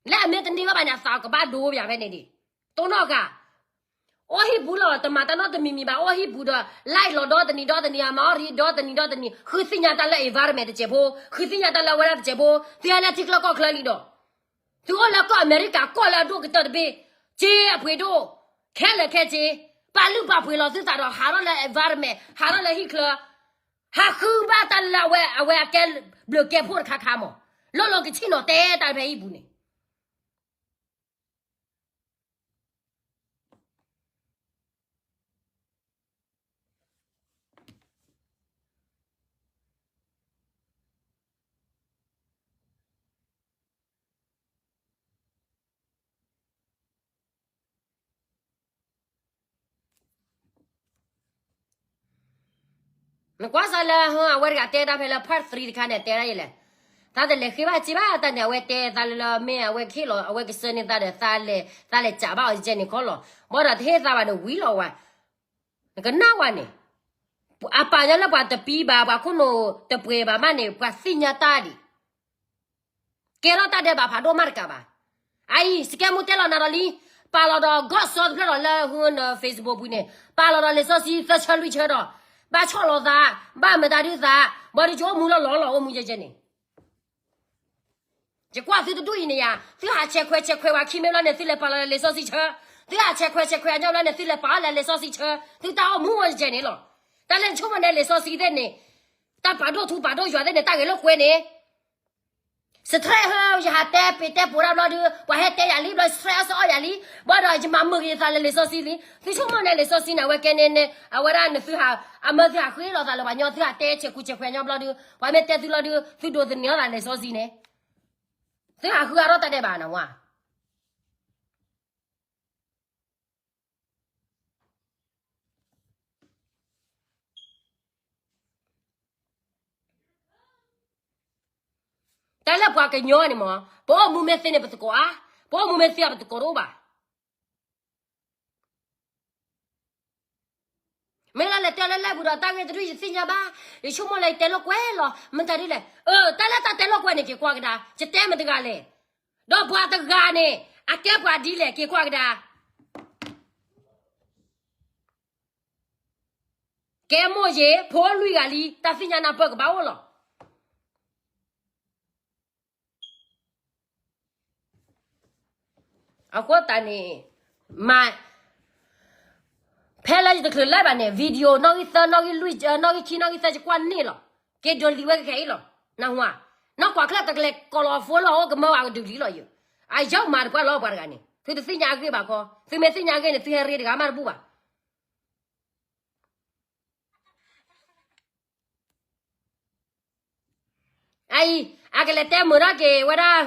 လၢအမ့ၢ်တန့ၢ်ဘၣ်ဘၣ်န့ၣ် အသးကဘၣ်ဒိဘၣ်ဖဲန့ၣ်ဒံး. တိၢ်နီၣ်ဃာ်, အိၣ်ဟံၣ်ပူၤလီၤ တမၤတၢ်နီတမံၤမံၤဘၣ်, အိၣ်ဟံၣ်ပူၤဒီး like လီၤဒီတနံၤဒီတနံၤ, အမၤအီၣ်ရံဒီတနံၤဒီတနံၤ, ဃုသ့ၣ်ညါတၢ်လၢ environment တစဲးဖိ, ဃုသ့ၣ်ညါတၢ်လၢအဝဲဒၣ်တစဲးဖိ, သုဟဲလၢထံချၢကီၢ်ချၢလံဒီး, သုအိၣ်လၢကီၢ်အမဲရကၤ ကီၢ်လၢအဒိၣ်ကတၢၢ်တဘ့ၣ်, စ့အပှ့ၤဒိၣ်, ခဲလၢာ်ခဲဆ့, ပာ်လုၢ်ပာ်ပှ့ၤလီၤသုသးဒီး ဟးထီၣ်လၢ environment, ဟးထီၣ်လၢဟံၣ်ချၢ ဟးဃုဘၣ်တၢ်လၢအဝဲ အဝဲအကဲဘျုးကဲဖှိၣ်တခါခါမး, လီၢ်လီၤကဆ့ၣ်နီၤတဲတၢ်ဖဲဟံၣ်ပူၤန့ၣ်. နကွၢ်စၢ်လၢ အဝဲတဂၤတဲတၢ်ဖဲလၢ part three တခါန့ၣ် တဲဒၣ်ယလဲၣ်, သးတလဲၤဃ့ဘၣ်စ့ဘၣ်တၢ်န့ၣ် အဝဲတဲသးလၢလၢမ့ၢ်အဝဲကဟ့ၣ်လီၤ အဝဲကစၢန့ၢ်သးဒီး သးလဲၤ သးလဲၤစးဘၣ်အီၤကဲန့ၣ်ခီလီၤ, ဘၣ်ဒီးတဟ့ၣ်သးဘၣ်ဒီးဝံၤလီၤဝဲ, နကနၣ်ဝဲန့ၣ်, အပာ်ညီလၢပှၤတပံဘၣ် ပှၤခိၣ်နူာ်တပှဲၤဘၣ်မးန့ၣ် ပှၤသ့ၣ်ညါတၢ်ဒံး ကဲထီၣ်တၢ်ဒဲးဘးဖးဒိၣ်မးတကးဘၣ်. အအံၤ စကဲမူတဲလီၤနၤဒီးလံ, ပာ်လီၤဒီး ကီၢ်စီတဖျၢၣ်ဒီးလၢဟူန Facebook ပူၤန့ၣ် ပာ်လီၤဒီးလံာ်စီဆှံသၢဆၢလွံၢ်ဆၢဒီး ဘၣ်ဆီၣ်လီၤသး, ဘၣ်မတၤဒုးသး, ဘၣ်ဒီးယအိၣ်မူလီၤလီၤလီၤအိၣ်မူယဲကဲန့ၣ် ယကွၢ်သုတဒူၣ်အံၤန့ၣ်ယါ, သုဟးဆဲးခွဲးဆဲးခွဲးဝဲခံမ့ၢ်ဘျီန့ၣ် သုလဲၤပာ်လီၤလၢလံာ်စီဆှံဆၢ, သုဟးဆဲးခွဲးဆဲးခွဲးအညီဘျီန့ၣ် သုလဲၤပာ်လီၤလၢလံာ်စီဆှံဆၢ, သုတၢ်အိၣ်မူဝဲယဲန့ၣ်လီၤ. တၢ်လၢနဆိကမိၣ်န့ၣ်လံာ်စီဆှံသ့ၣ်န့ၣ်, တၢ်ပာ်ဒိၣ်ထူပာ်ဒိၣ်ယွၤသ့ၣ်န့ၣ် တၢ်ဂဲၤလိာ်ကွဲန့ၣ် စထြဲးဟၢ ယဟးတဲပ့ၤတဲပိာ်တၢ်ဘျီဒုး ပှၤဟဲတဲယၤလံဘျီ စထြဲးအီၣ်စၢအီၣ်ယၤလံ, ဘၣ်ဒီးယမၤမုာ်က့ၤယသးလၢလံာ်စီဆှံလံ, သုဆိကမိၣ်န့ၣ်လံာ်စီဆှံန့ၣ် အဝဲကဲန့ၣ်န့ၣ် အဝဲဒၣ်နသုဟး, အမၢသုဟးဃ့လီၤသးလၢပှၤညီ သုဟးတဲဆဲးခူဆဲးခွဲးညီဘျီဒုး ပှၤမ့ၢ်တဲသုလီၤဒုး သုဒိးသန့ၤအီၣ်သးလံာ်စီဆှံန့ၣ်, သုဟးဃုအါထီၣ်တၢ်ဒဲးဘးနဝါ တၢ်လၢပှၤကညီန့ၣ်မး ပအိၣ်မူမ့ၢ်သ့န့ၣ် ပသကိးအါ, ပအိၣ်မူမ့ၢ်သ့ ပသကိးတအိၣ်ဘၣ်. မ့ၢ်လၢလဲၤတဲလၢလၢပူၤဒီး တၢ်ဂ့ၢ်တဒူၣ်ယသ့ၣ်ညါဘၣ်, ယဆိကမိၣ်လၢယတဲလိာ်ကွဲလီၤ မတၤဒ်လဲၣ်, အၢ တၢ်လၢတၢ်တဲလိာ်ကွဲန့ၣ် က့ၤကွၢ်ကဒါ ယတဲမတၤတဂၤလဲၣ်, ဒီးပှၤတဂၤန့ၣ် အကဲပှၤဒ်လဲၣ် က့ၤကွၢ်ကဒါ ကဲမိၢ်ယ့ၤ ဖိလွံၢ်ဂၤလံ တၢ်သ့ၣ်ညါနၢ်ပၢၢ်ကဘၣ်အိၣ်လီၤ. အဃိသတးန့ၣ် မၤ ဖဲလၢယတချုးလၢဘၣ်န့ၣ် video နီၣ်ဂံၢ်သၢ နီၣ်ဂံၢ်လွံၢ် နီၣ်ဂံၢ်ခံ နီၣ်ဂံၢ်သၢ ယကွၢ်န့ၢ်လီၤ. က့ၤဒိးလံဝဲကခဲအံၤလီၤ. နဟူဧါ, နီၢ်ကွၢ်ချၢၣ်တကလဲၤကိးလီၤ phone လီၤ အိၣ်ကမၢဝဲကဒုးလံလီၤယိၤ. အယၢၢ်မၤတကွၢ်လီၤပှၤတဂၤန့ၣ် သုတသ့ၣ်ညါအဂ့ၢ်ဘၣ်ခီ, သုမ့ၢ်သ့ၣ်ညါအဂ့ၢ်န့ၣ် သုဟဲရ့တဂၤမးတဘူၣ်ဘၣ်. အအံၤ အကလဲၤတဲမုာ်ထီၣ်က့ၤဝဲဒၣ်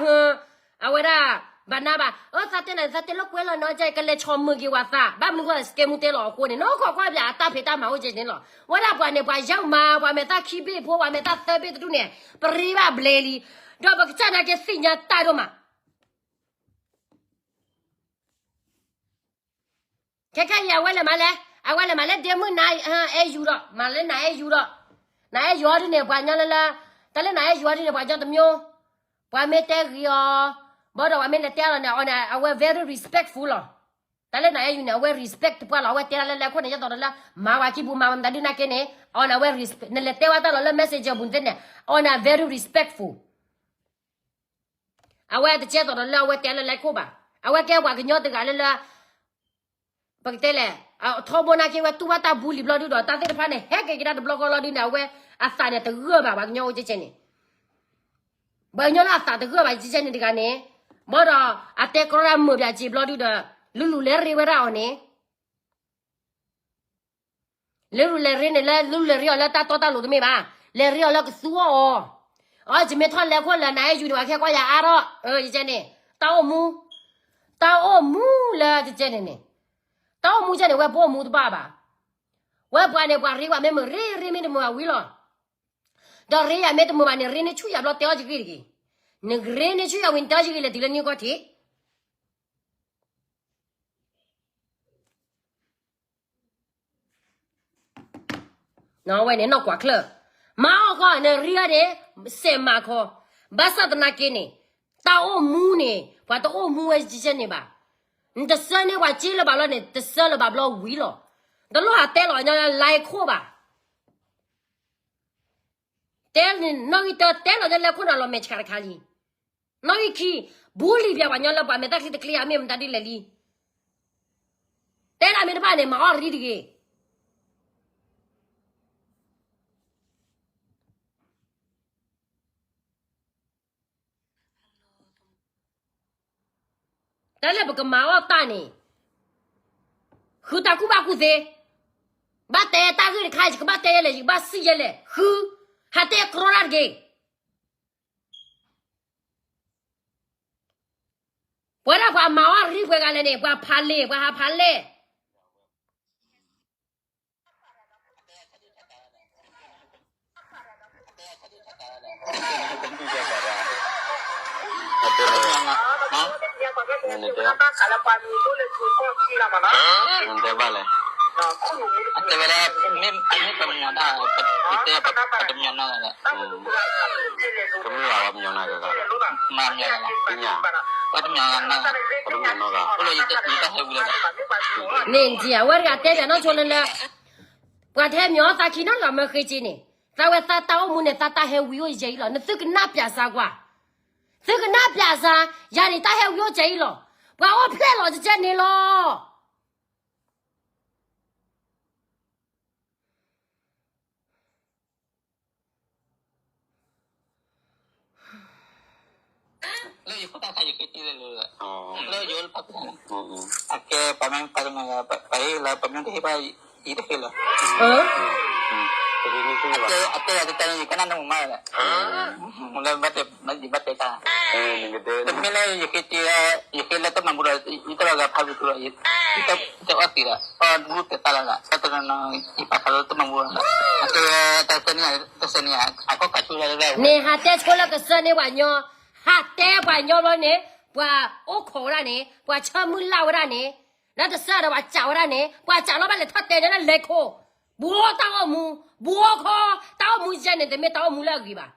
အဝဲဒၣ် ဘၣ်နၤဘၣ် အၢ သးတဲနၤ သးတဲလိာ်ကွဲလီၤနီၤ ကလဲၤဆီၣ်မုာ်က့ၤဝဲသး ဘၣ်မနုၤဃိ စကဲမူတဲလီၤအဃိန့ၣ် နီၢ်ကီၢ်ကွၢ်ဘၣ်အတၢ်ဖံးတၢ်မၤအိၣ်ကဲန့ၣ်လီၤ. ဝဲဒၣ်ပှၤန့ၣ် ပှၤယၢၢ်မၤ ပှၤမဲာ်သၣ်ခံဘ့ၣ်ဖိ ပှၤမဲာ်သၣ်သၢဘ့ၣ်တဒူၣ်န့ၣ် ပရ့ဘၣ်ဘျဲလံ, ဒီးပကစၢ်နာ်က့သ့ၣ်ညါတၢ်ဒိၣ်မး ခဲခဲအံၤ အဝဲလဲၤမၤလဲၣ်, အဝဲလဲၤမၤလၢဒ့မုၣ်နၤအဲၣ်ယူၤဒီး မၤလၢနၤအဲၣ်ယူၤဒီး, နၤအဲၣ်ယူၤအီၤဒ်န့ၣ် ပှၤညီလၢလၢ, တၢ်လၢနၤအဲၣ်ယူၤအီၤဒ်န့ၣ် ပှၤညီတမျိုး, ပှၤမ့ၢ်တဲဂ့ၤအီၤ, ဘၣ်ဒီးပှၤမ့ၢ်လဲၤတဲလီၤန့ၣ် အီၤန့ၣ် အဝဲ very respectful လီၤ. တၢ်လၢနၤအဲၣ်ယူၤန့ၣ် အဝဲ respect တပှၢ်လီၤ အဝဲတဲဒၣ်လၢလဲၤခိၣ်န့ၣ် ယသးဒီးလၢ မၤဝဲခံပူၤမၤဝဲမတၤဒုးနာ်က့န့ၣ် အီၤန့ၣ် အဝဲ respect နလဲၤတဲဝဲတၢ်လီၤလၢ messenger ပူၤသ့ၣ်န့ၣ် အီၤန့ၣ် very respectful အဝဲတကဲသိးဒီးလၢအဝဲတဲလၢလဲၤခိၣ်ဘၣ်. အဝဲကဲပှၤကညီတဂၤလၢလၢ, ပကတဲလဲၣ်, ထီဘိနာ်က့ဝဲတူၢ်ဘၣ်တၢ်ဘူလံၤဘျီဒုဒီး တၢ်သ့ၣ်တဖၣ်န့ၣ် ဟဲက့ၤကဒါတဘျီဃီလီၤဒုန့ၣ် အဝဲအသးန့ၣ်တဂၢၢ်ဘၣ် ပှၤကညီအိၣ်ကဲကဲန့ၣ်, ပှၤကညီလၢအသးတဂၢၢ်ဘၣ်ကဲကဲန့ၣ်တဂၤန့ၣ်, ဘၣ်ဒီးအတဲကြီဒၣ်မုာ်ဘၣ်စ့ဘျီဒုဒီး လူလူလဲၤရ့ဝဲဒၣ်အီၤန့ၣ် လဲၤရူၤလဲၤရ့န့ၣ်လၢ လဲၤရူၤလဲၤရ့အီၤလၢတၢ်တီတၢ်လိၤတမ့ၢ်ဘၣ်, လဲၤရ့အီၤလၢကသူအီၤ, အီ ယမ့ၢ်ထီၣ်လဲၤခိၣ်လၢနၤအဲၣ်ယူၤန့ၣ် ပှၤကဟဲကွၢ်ယၤအါထီၣ်, ယကဲန့ၣ်, တၢ်အိၣ်မူ, တၢ်အိၣ်မူလၢကကဲန့ၣ်န့ၣ်, တၢ်အိၣ်မူကဲန့ၣ် ဝဲပအိၣ်မူတဘၣ်ဘၣ်, ဝဲပှၤန့ၣ် ပှၤရ့ပှၤမ့ၢ်မုာ်ရ့ရ့မ့ၢ်တမုာ်အဝံၤလီၤ. ဒီးရ့ယၤမ့ၢ်တမုာ်ဘၣ်န့ၣ် ရ့န့ၢ်ဆူၣ်ယၤဘျီတဲအီၣ်ယဂ့ၢ်တဂ့ၤ. နရ့န့ၢ်ဆူၣ်ယၤဝံၤ နတဲအီၣ်ယဂ့ၢ်လဲၣ် တုၤလၢနံၣ်ကီၢ်ထံး ဝဲန့ၣ်နီၢ်ကွၢ်ချၢၣ်, မၤအီၣ်ဃီနရံအီၤန့ၣ်, စဲးမၤခီ, ဘၣ်ဆၣ်သနာ်က့န့ၣ်, တၢ်အိၣ်မူန့ၣ် ပှၤတအိၣ်မူဝဲကဲန့ၣ်ဘၣ်. နတဆၢန့ၢ်ပှၤစ့လၢၤဘၣ်ဘျီန့ၣ် တဆၢလၢၤဘၣ်ဘျီဝံၤလီၤ. တလိၣ်ဟးတဲလီၤညီလၢ like ခိၣ်ဘၣ်. တဲနီၣ်ဂံၢ်တၢ တဲလီၤညီလၢခိၣ်နၤလီၤမဲာ်ဆှးတခါလံ. နီၣ်ဂံၢ်ခံ, ဘူးလံပျးပှၤညီလၢပှၤမဲာ်တၢ်ချံတချ့အမ့ၢ်မတၤဒ်လဲၣ်လံ. တဲဒၣ်မ့ၢ်တဖၣ်န့ၣ် မၤအီၣ်ရံတဂ့ၤ. တၢ်လၢပကမၤအီၣ်တၢ်န့ၣ်, ဃုတၢ်ကူၣ်ဘၣ်ကူၣ်သ့, ဘၣ်တဲတၢ်ဂ့ၢ်တခါ ယကဘၣ်တဲယဲလဲၣ် ယကဘၣ်စံၣ်ယဲလဲၣ် ဃု, ဟးတဲကြီတၢ်တဂ့ၤ. ပဝဲဒၣ်ပှၤမၤအီၣ်ရံပှဲၤဂၤလဲၣ်န့ၣ် ပှၤဖးလ့ၢ် ပှၤဟးဖးလဲၢ် တဲဘၣ်လဲၣ်. အတဲဝဲဒၣ် မ့ၢ်ပမညီတၢ် ပတဲပတမညီနီၢ်ဂၤ, မ့ၢ်ပမညီနီၢ်ဂၤ, ပတမညီနီၢ်ဂၤ, န့ၣ် အဝဲတဂၤတဲပၠးနီၢ်ဆိလၢလၢ ပှၤတဟဲမညီသးခံနီတဂၤမ့ၢ်ဃ့က့န့ၣ်, သးဝဲသးတၢ်အိၣ်မူန့ၣ် သးတၢ်ဟဲဝံၤအိၣ်ယဲအံၤလီၤ. နသုကနၣ်ပၠးစါကွၢ်, သုကနၣ်ပၠးစါ, ယၤန့ၣ် တၢ်ဟဲဝံၤအိၣ်ကဲအံၤလီၤ. ပှၤအိၣ်ဖျဲၣ်လီၤကဲန့ၣ်လီၤ. လၢယခိၣ်တၢ်ခါယဃ့တံၢ်လၢလၢ, လၢယိလၢဖးဖး, အကဲပှၤမ့ၢ်ပှၤတမၤဂၤ ပှၤဟ့ၣ်လၢပမ့ၢ်တဟ့ၣ်ဘၣ် ယတဟ့ၣ်လၢ, အတဲအတဲန့ၣ် ယကနၣ်နမုာ်မးလဲၣ်, လၢဘၣ်တဲတၢ်, တမ့ၢ်လၢ ယဃ့တံၢ်, ယဃ့လၢတၢ်မၤဘူၣ်ဒီး ယတလီၤဂာ်ဖးဖုးဖုးဒီး ယတအီၣ်သံးဒီး အီၣ်ဘူၣ်တဲတၢ်လီၤဂာ် တၢ်တနီၤနီၤ ယပာ်ဖးလၢတၢ်မၤဘူၣ်လီၤ. အတဲဝဲ တၢ်တနံၤအံၤ တၢ်စဲန့ၣ်အံၤ အကီၢ်ကးဆူၣ်လၢလၢ န့ၣ်ဟးတဲဆိလၢကစၢၢ်န့ၢ်ပှၤညီ, ဟးတဲပှၤညီဘျီန့ၣ် ပှၤအိၣ်ခိးဝဲဒၣ်န့ၣ် ပှၤဆၢမုၢ်လၢ်ဝဲဒၣ်န့ၣ်, လၢတစၢ်ဒီးပှၤစံးဝဲဒၣ်န့ၣ် ပှၤစံးလီၤဘၣ်လဲၤထီၣ်တဲန့ၣ်လၢလဲၤခိၣ်, ဘူးတၢ်အိၣ်မူ, ဘူးခီ, တၢ်အိၣ်မူယဲန့ၣ် တမ့ၢ်တၢ်အိၣ်မူလၢအဂ့ၤဘၣ်.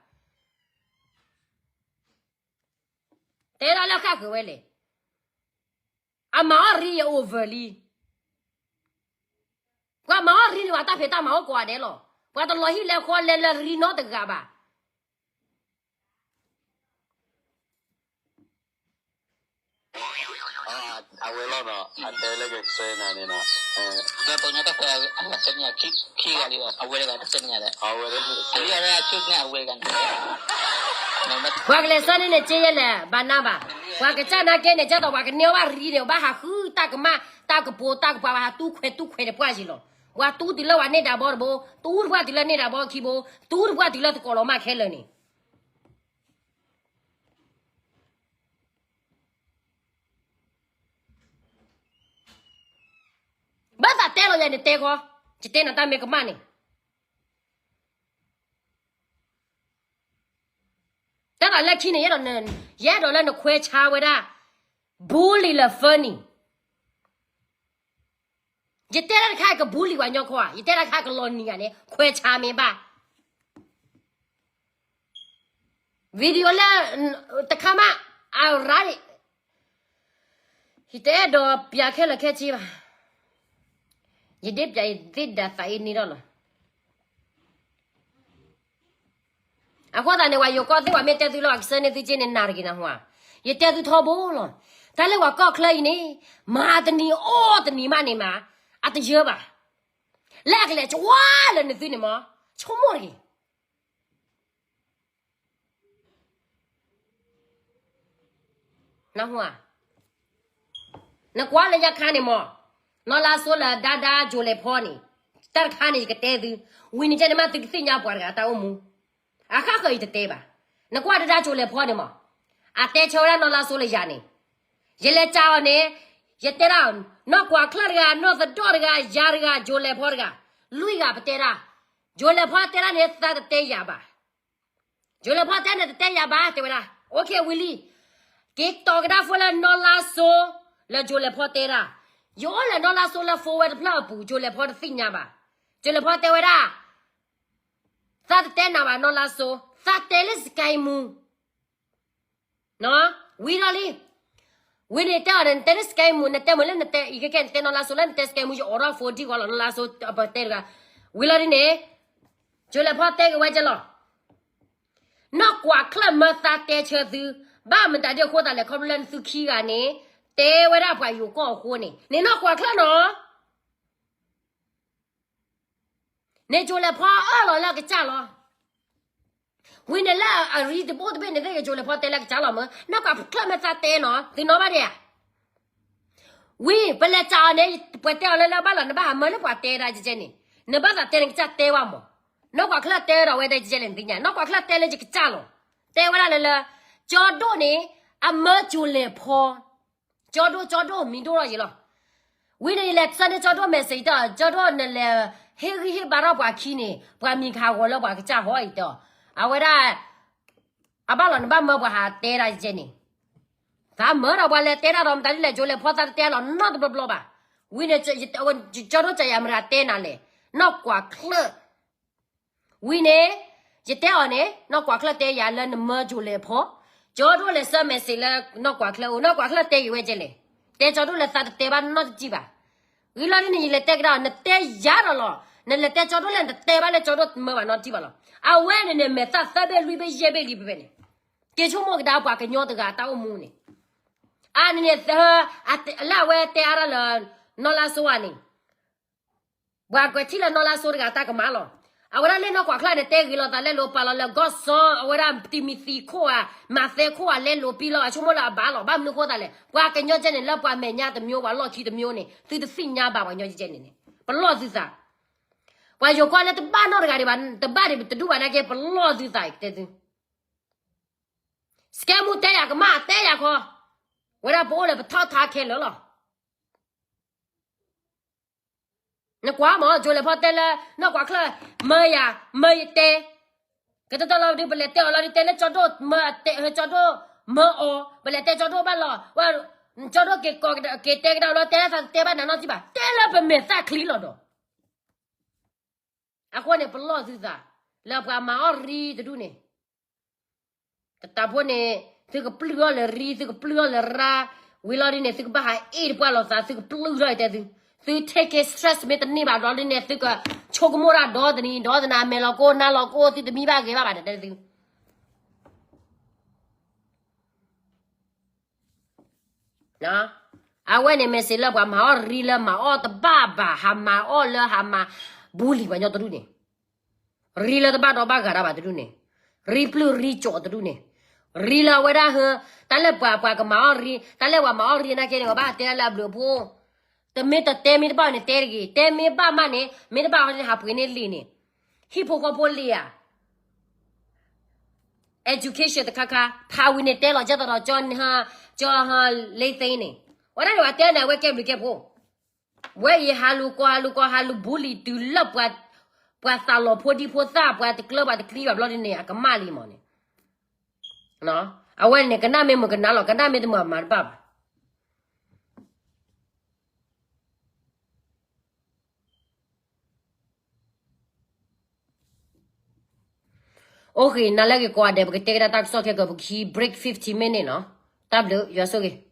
တဲဒၣ်လၢဃၣ်ဃုာ်ဝဲလဲၣ်, အမၤအီၣ်ရံယ over လံ. ပှၤမၤအီၣ်ရံန့ၣ် ပှၤတၢ်ဖံးတၢ်မၤအိၣ်ကိးဂၤဒဲးလီၤ. ပှၤတလီၤဟံၣ်လဲၤဃီလဲၤလၢရံနီတဂၤဘၣ်. အဝဲလီၤနီၤ အတဲလၢကစၢၢ်နၤန့ၣ်နီၤ, လၢပှၤကညီတၢ်တဲအဂၤစဲန့ၣ် ခံဂၤလံဒီး အဝဲတဂၤတစဲန့ၣ်ညါဒီး အဝဲတဂၤ အလံအဝဲအဆူၣ်န့ၣ် အဝဲတဂၤန့ၣ် ပှၤကလဲၤစၢန့ၣ်န့ၣ် က့ယဲလဲၣ် ဘၣ်နၢ်ဘၣ်. ပှၤကစၢ်နာ်က့န့ၣ် ကၢ်သိးပှၤကန့ၢ်အီၣ်ဘၣ်ရံန့ၣ် ဘၣ်ဟးဃုတၢ်ကမၣ် တၢ်ကပိာ် တၢ်ကပၤ ဘၣ်ဟးတူၢ်ခွဲးတူၢ်ခွဲးန့ၣ်ပှၢ်ယံၤလီၤ. ပှၤတူၢ်တုၤလၢပှၤန့ၢ်ဒၣ်ဘီတဘိ, တူၢ်တပှၢ်တုၤလၢန့ၢ်ဒၣ်ဘီခံဘိ, တူၢ်တပှၢ်တုၤလၢတကိးလီၤမၢ်ခဲလၢာ်န့ၣ် ဘၣ်သးတဲလီၤယၤန့ၣ်တဲဃီ, ယတဲနၤတၢ်မ့ၢ်ကမၣ်န့ၣ် တၢ်သးလၢခံန့ၣ် ယအဲၣ်ဒိးလၢ ယအဲၣ်ဒိးလၢနခွဲးဆါဝဲဒၣ် bully လၢ funny. ယတဲဒၣ်တခါက bully ပှၤကညီခိၣ်ဧါ, ယတဲဒၣ်တခါကလီၤနံၤဧါန့ၣ် ခွဲးဆါမ့ၢ်ဘၣ် video လၢ တခါမး အရၤ ယတအဲၣ်ဒိးပျးခဲလၢာ်ခဲဆ့ဘၣ်. ယဒ့ပျးယသ့ဒၣ်သးအံၤန့ၣ်ဒီးလီၤ. အဃိသတးန့ၣ် ပှၤယိၤကီၢ်သ့ၣ် ပှၤမ့ၢ်တဲသုလၢပှၤကစၢၢ်န့ၢ်သုက့န့ၣ် နၤတဂ့ၤနဟူဧါ. ယတဲသုထီဘိလီၤ. တၢ်လၢပှၤကီၢ်ချၢအံၤန့ၣ် မၤတနံၤအီၣ်တနံၤမးန့ၣ်မး အတယၢဘၣ်. လၢအကလဲၤကွၢ်လၢနသုန့ၣ်မး ဆိကမိၣ်တဂ့ၤ နဟူဧါ. နကွၢ်လၢညါခါန့ၣ်မး နီၢ်လါစိလၢဒါဒါကၠိၤလဲၤဖီန့ၣ် တၢ်တခါန့ၣ် ယကတဲသု, ဝံၤန့ၣ်ကဲန့ၣ်မး သုကသ့ၣ်ညါပှၤတဂၤတၢ်အိၣ်မူ. အဃၣ်ဃၢၤယတတဲဘၣ်. နကွၢ်ဒါဒါကၠိၤလဲၤဖီန့ၣ်မး အတဲဆၢဝဲဒၣ်နီၢ်လါစိလၢယၤန့ၣ်, ယလဲၤကးအီၤန့ၣ် ယတဲဒၣ် နီၢ်ကွၢ်ချၢၣ်တဂၤ နီၢ်သဒီၣ်တဂၤ ယၤတဂၤ ကၠိၤလဲၤဖီတဂၤ လွံၢ်ဂၤပတဲဒၣ်, ကၠိၤလဲၤဖီတဲဒၣ်န့ၣ် သးတတဲယၤဘၣ်. ကၠိၤလဲၤဖီတဲ နတတဲယၤဘၣ် တဲဝဲဒၣ်. အိၣ်ခ့ ဝံၤလံ. က့ၤတီၤကဒါ phone လၢနီၢ်လါစိ လၢကၠိၤလဲၤဖီတဲဒၣ်. ယအိၣ်လၢနီၢ်လါစိလၢ phone ဝဲတဖျၢၣ်အပူၤ ကၠိၤလဲၤဖီတသ့ၣ်ညါဘၣ်. ကၠိၤလဲၤဖီတဲဝဲဒၣ် သးတတဲနၤဘၣ်နီၢ်လါစိ, သးတဲလၢ Sky Moo. ဝံၤဒီးလံ. ဝံၤန့ၣ်တဲအီၤဒီး နတဲလၢ Sky Moo, နတဲမ့ၢ်လၢနတဲ အံၤခဲခဲ နတဲနီၢ်လါစိလၢနတဲ Sky Moo ယအိးထီၣ် phone ဒံၣ်ဂီၤလီၤ နီၢ်လါစိ အပတဲတဂၤ. ဝံၤလီၤဒ်န့ၣ် ကၠိၤလဲၤဖီတဲက့ၤဝဲကဲလီၤ. နီၢ်ကွၢ်ချၢၣ်မၢသးတဲဆၢသု, ဘၣ်မတၤဒ်အဃိသတးလဲၣ် ခီဖျိလၢသုခံဂၤန့ၣ် တဲဝဲဒၣ်ပှၤယိၤကီၢ်အဃိန့ၣ် န့ၣ်နီၢ်ကွၢ်ချၢၣ်နီၤ. န့ၣ်ကၠိၤလဲၤဖီအၢၣ်လီၤလၢအကစၢ်လီၤ. ဝံၤန့ၣ်လၢအရံတဘိတဘ့ၣ်န့ၣ် သ့ၣ်ကၠိၤလဲၤဖီတဲလၢအကစၢ်လီၤမၢ်, နီၢ်ကွၢ်ချၢၣ်မၢသးတဲနီၤ သုနီၣ်ဘၣ်ဒံးဧါ. ဝံၤ ပလဲၤစးအီၤန့ၣ် ပှၤတဲအီၤလၢလၢဘၣ်လီၤ နဘၣ်ဟးမၢလၢပှၤတဲဒၣ်ကဲကဲန့ၣ်, နဘၣ်သးတဲနကစၢ်တဲဘၣ်မၢ်. နီၢ်ကွၢ်ချၢၣ်တဲဒီးဝဲဒၣ်ကဲကဲန့ၣ် နသ့ၣ်ညါ, နီၢ်ကွၢ်ချၢၣ်တဲလၢယကစၢ်လီၤ. တဲဝဲဒၣ်လၢလၢ ကၠီဒိၣ်န့ၣ် အမၢကၠိၤလဲၤဖီ ကၠီဒိၣ် ကၠီဒိၣ် မံၤဒိၣ်ထီၣ်ယံၤလီၤ. ဝံၤန့ၣ် ယလဲၤဆၢန့ၢ်ကၠီဒိၣ် message တၢ်, ကၠီဒိၣ်နလဲၤ ဟ့ၣ်ဂံၢ်ဟ့ၣ်ဘါထီၣ်ပှၤခံန့ၣ် ပှၤမံၤကဟးဂီၤလၢပှၤကစၢ်ဟီအံၤတဲအီၤ, အဝဲဒၣ် အဘၣ်လီၤ နဘၣ်မၢပှၤဟးတဲဒၣ်ကဲကဲန့ၣ်, သးမၢဒီးပှၤလဲၤတဲဒၣ်ဒီး မတၤဒ်လဲၣ် ကၠိၤလဲၤဖီသးတတဲလီၤနီတဘျီဘျီဘၣ်. ဝံၤန့ၣ် ကၠီဒိၣ်စံးယၤ မတၤတဲနၤလဲၣ်, နီၢ်ကွၢ်ချၢၣ် ဝံၤန့ၣ် ယတဲအီၤန့ၣ် နီၢ်ကွၢ်ချၢၣ်တဲယၤလၢနမၢကၠိၤလဲၤဖီ, ကၠီဒိၣ်လဲၤဆှၢ message လၢနီၢ်ကွၢ်ချၢၣ်အိၣ်, နီၢ်ကွၢ်ချၢၣ်တဲက့ၤဝဲကဲလဲၣ်, တဲကၠီဒိၣ်လၢသးတတဲဘၣ်နီတစံးဘၣ်. ဂ့ၤလီၤဒ်န့ၣ် ယလဲၤတဲကဒါအီၤ နတဲယၤဒီးလီၤ, နလဲၤတဲကၠီဒိၣ်လၢနတတဲဘၣ်လၢကၠီဒိၣ်မၢဘၣ်နီတစံးဘၣ်လီၤ. အဝဲန့ၣ်န့ၣ် မဲာ်သၣ်သၢဘ့ၣ်လွံၢ်ဘ့ၣ်ယဲၢ်ဘ့ၣ်လံဖဲဖဲန့ၣ်, က့ၤဆိကမိၣ်ကဒါပှၤကညီတဂၤတၢ်အိၣ်မူန့ၣ်, အန့ၣ်န့ၣ် လၢအဝဲတဲအါဒၣ်လၢ နီၢ်လါစိဧါန့ၣ် ပှၤကွဲးထံၣ်လၢနီၢ်လါစိတဂၤတၢ်ကမၣ်လီၤ. အဝဲဒၣ်လၢနီၢ်ကွၢ်ချၢၣ်န့ၣ် တဲဂ့ၤလိာ်သးလဲလိာ်ပာ်လီၤလၢ ကီၢ်စီ အဝဲဒၣ်တံၤမံၤသံခိၣ်ဧါ, မၤသဲခိၣ်ဧါ လဲလိာ်ပံလီၤ အဆိကမိၣ်လၢအဘၣ်လီၤ. ဘၣ်မနုၤအဃိသတးလဲၣ် ပှၤကညီကဲန့ၣ် လၢပှၤမဲာ်ညါတမျိုး ပှၤလီၢ်ခံတမျိုးန့ၣ် သုတသ့ၣ်ညါဘၣ်ပှၤကညီကဲန့ၣ်န့ၣ် ပလီၢ်သုသး. ပှၤယိၤကီၢ်လၢတဘၣ်နီတဂၤဒံးဘၣ် တဘၣ်ဒံးတဒူၣ်ဘၣ်နာ်က့ ပလီၢ်သုသး တဲသု စကဲမူတဲယၤကမၣ်တဲယၤခီ, ဝဲဒၣ်ပအိၣ်လၢပထီၣ်ထါခဲလၢာ်လီၤ. နကွၢ်မၢ် ကၠိၤလဲၤဖီတဲလၢ နီၢ်ကွၢ်ချၢၣ် မၢယၤ မၢယတဲ, ကတၢၢ်လီၤဒုး ပလဲၤတဲအီၤလီၤဒုး တဲလၢကၠီဒိၣ်မၢအတဲ ကၠီဒိၣ်မၢအီၤ ပလဲၤတဲကၠီဒိၣ်ဘၣ်လီၤ. ကၠီဒိၣ်က့ၤကီးက့ၤတဲကဒါလီၤ တဲလၢသးတတဲဘၣ်နၤနီတစံးဘၣ် တဲလၢပမဲာ်သၣ်ချံလီၤဒီး အဃိန့ၣ် ပလီၢ်သုသး လၢပှၤမၤအီၣ်ရံတဒူၣ်န့ၣ် တတးဖိန့ၣ် သုကပျုၢ်အီၣ်လၢရံ သုကပျုၢ်အီၣ်လၢရါ, ဝံၤလီၤဒ်န့ၣ် သုကဘၣ်ဟးအ့ၣ်တပှၢ်လိာ်သး သုကပျုၢ်ထီၣ်တဲသု, သု take stress မ့ၢ်တန့ၢ်ဘၣ်ဒီးဒ်န့ၣ် သုကဆိကမိၣ်တၢ်ဒီတနံၤဒီတနၤ မဲာ်လီၤကိၢ်နါလီၤကိၢ် သုတမံဘၣ်ဂ့ၤဘၣ်ဘၣ်တဲသု. အဝဲန့ၣ် message လၢပှၤမၤအီၣ်ရံလၢမၤအီၣ်တဘၣ်ဘၣ် ဟးမၤအီၣ်လၢဟးမၤ bully ပှၤညီတဒူၣ်န့ၣ်, ရံလၢတဘၣ်ဒီဘၣ်ဂၤတၢ်ဘၣ်တဒူၣ်န့ၣ်, ရံပျုၢ်ရံကၠိးတဒူၣ်န့ၣ်, ရံလၢအဝဲဒၣ်ဟၢ တၢ်လၢပှၤပှၤကမၤအီၣ်ရံ တၢ်လၢပှၤမၤအီၣ်ရံနာ်က့န့ၣ် ပဘၣ်တဲလၢအဘျုးအဖှိၣ်, တမ့ၢ်တတဲမ့ၢ်တဘၣ်န့ၣ်တဲတဂ့ၤ, တဲမ့ၢ်ဘၣ်မးန့ၣ် မ့ၢ်တဘၣ်ဟီန့ၣ် ဟးပှ့ၤန့ၢ်လံာ်န့ၣ်, ဟံၣ်ဖိဃီဖိလံာ်ဧါ education တခါခါ ဖးဝံၤန့ၣ်တဲလီၤကဲသိးဒီး ကၠီဟ ကၠီဟ လ့သ့န့ၣ်, ဝဲဒၣ်န့ၣ် ပှၤတဲန့ၣ် အဝဲကဲဘျုးကဲဖှိၣ်, ဝဲအံၤဟးလူၤကိး ဟးလူၤကိး ဟးလူၤ bully တုၤလၢပှၤ ပှၤသးလီၤဖိဒံဖိသၣ် ပှၤတကျၢၤပှၤတကျံဘၣ်ဘျီဒ်န့ၣ် အကမၣ်လံမးန့ၣ်, အဝဲန့ၣ် ကနၣ်မ့ၢ်မုာ်ကနၣ်လီၤ ကနၣ်မ့ၢ်တမုာ်မၤတဘၣ်ဘၣ်. Okay နၤလၢဂ့ၤကိးဂၤဒဲး ပကတဲကဒါတၢ်ကစီၣ်ခဲကၢၤ ပကဟံး break fifteen minute နီၤ, တၢ်ဘျုး ယွၤဆိၣ်ဂ့ၤ.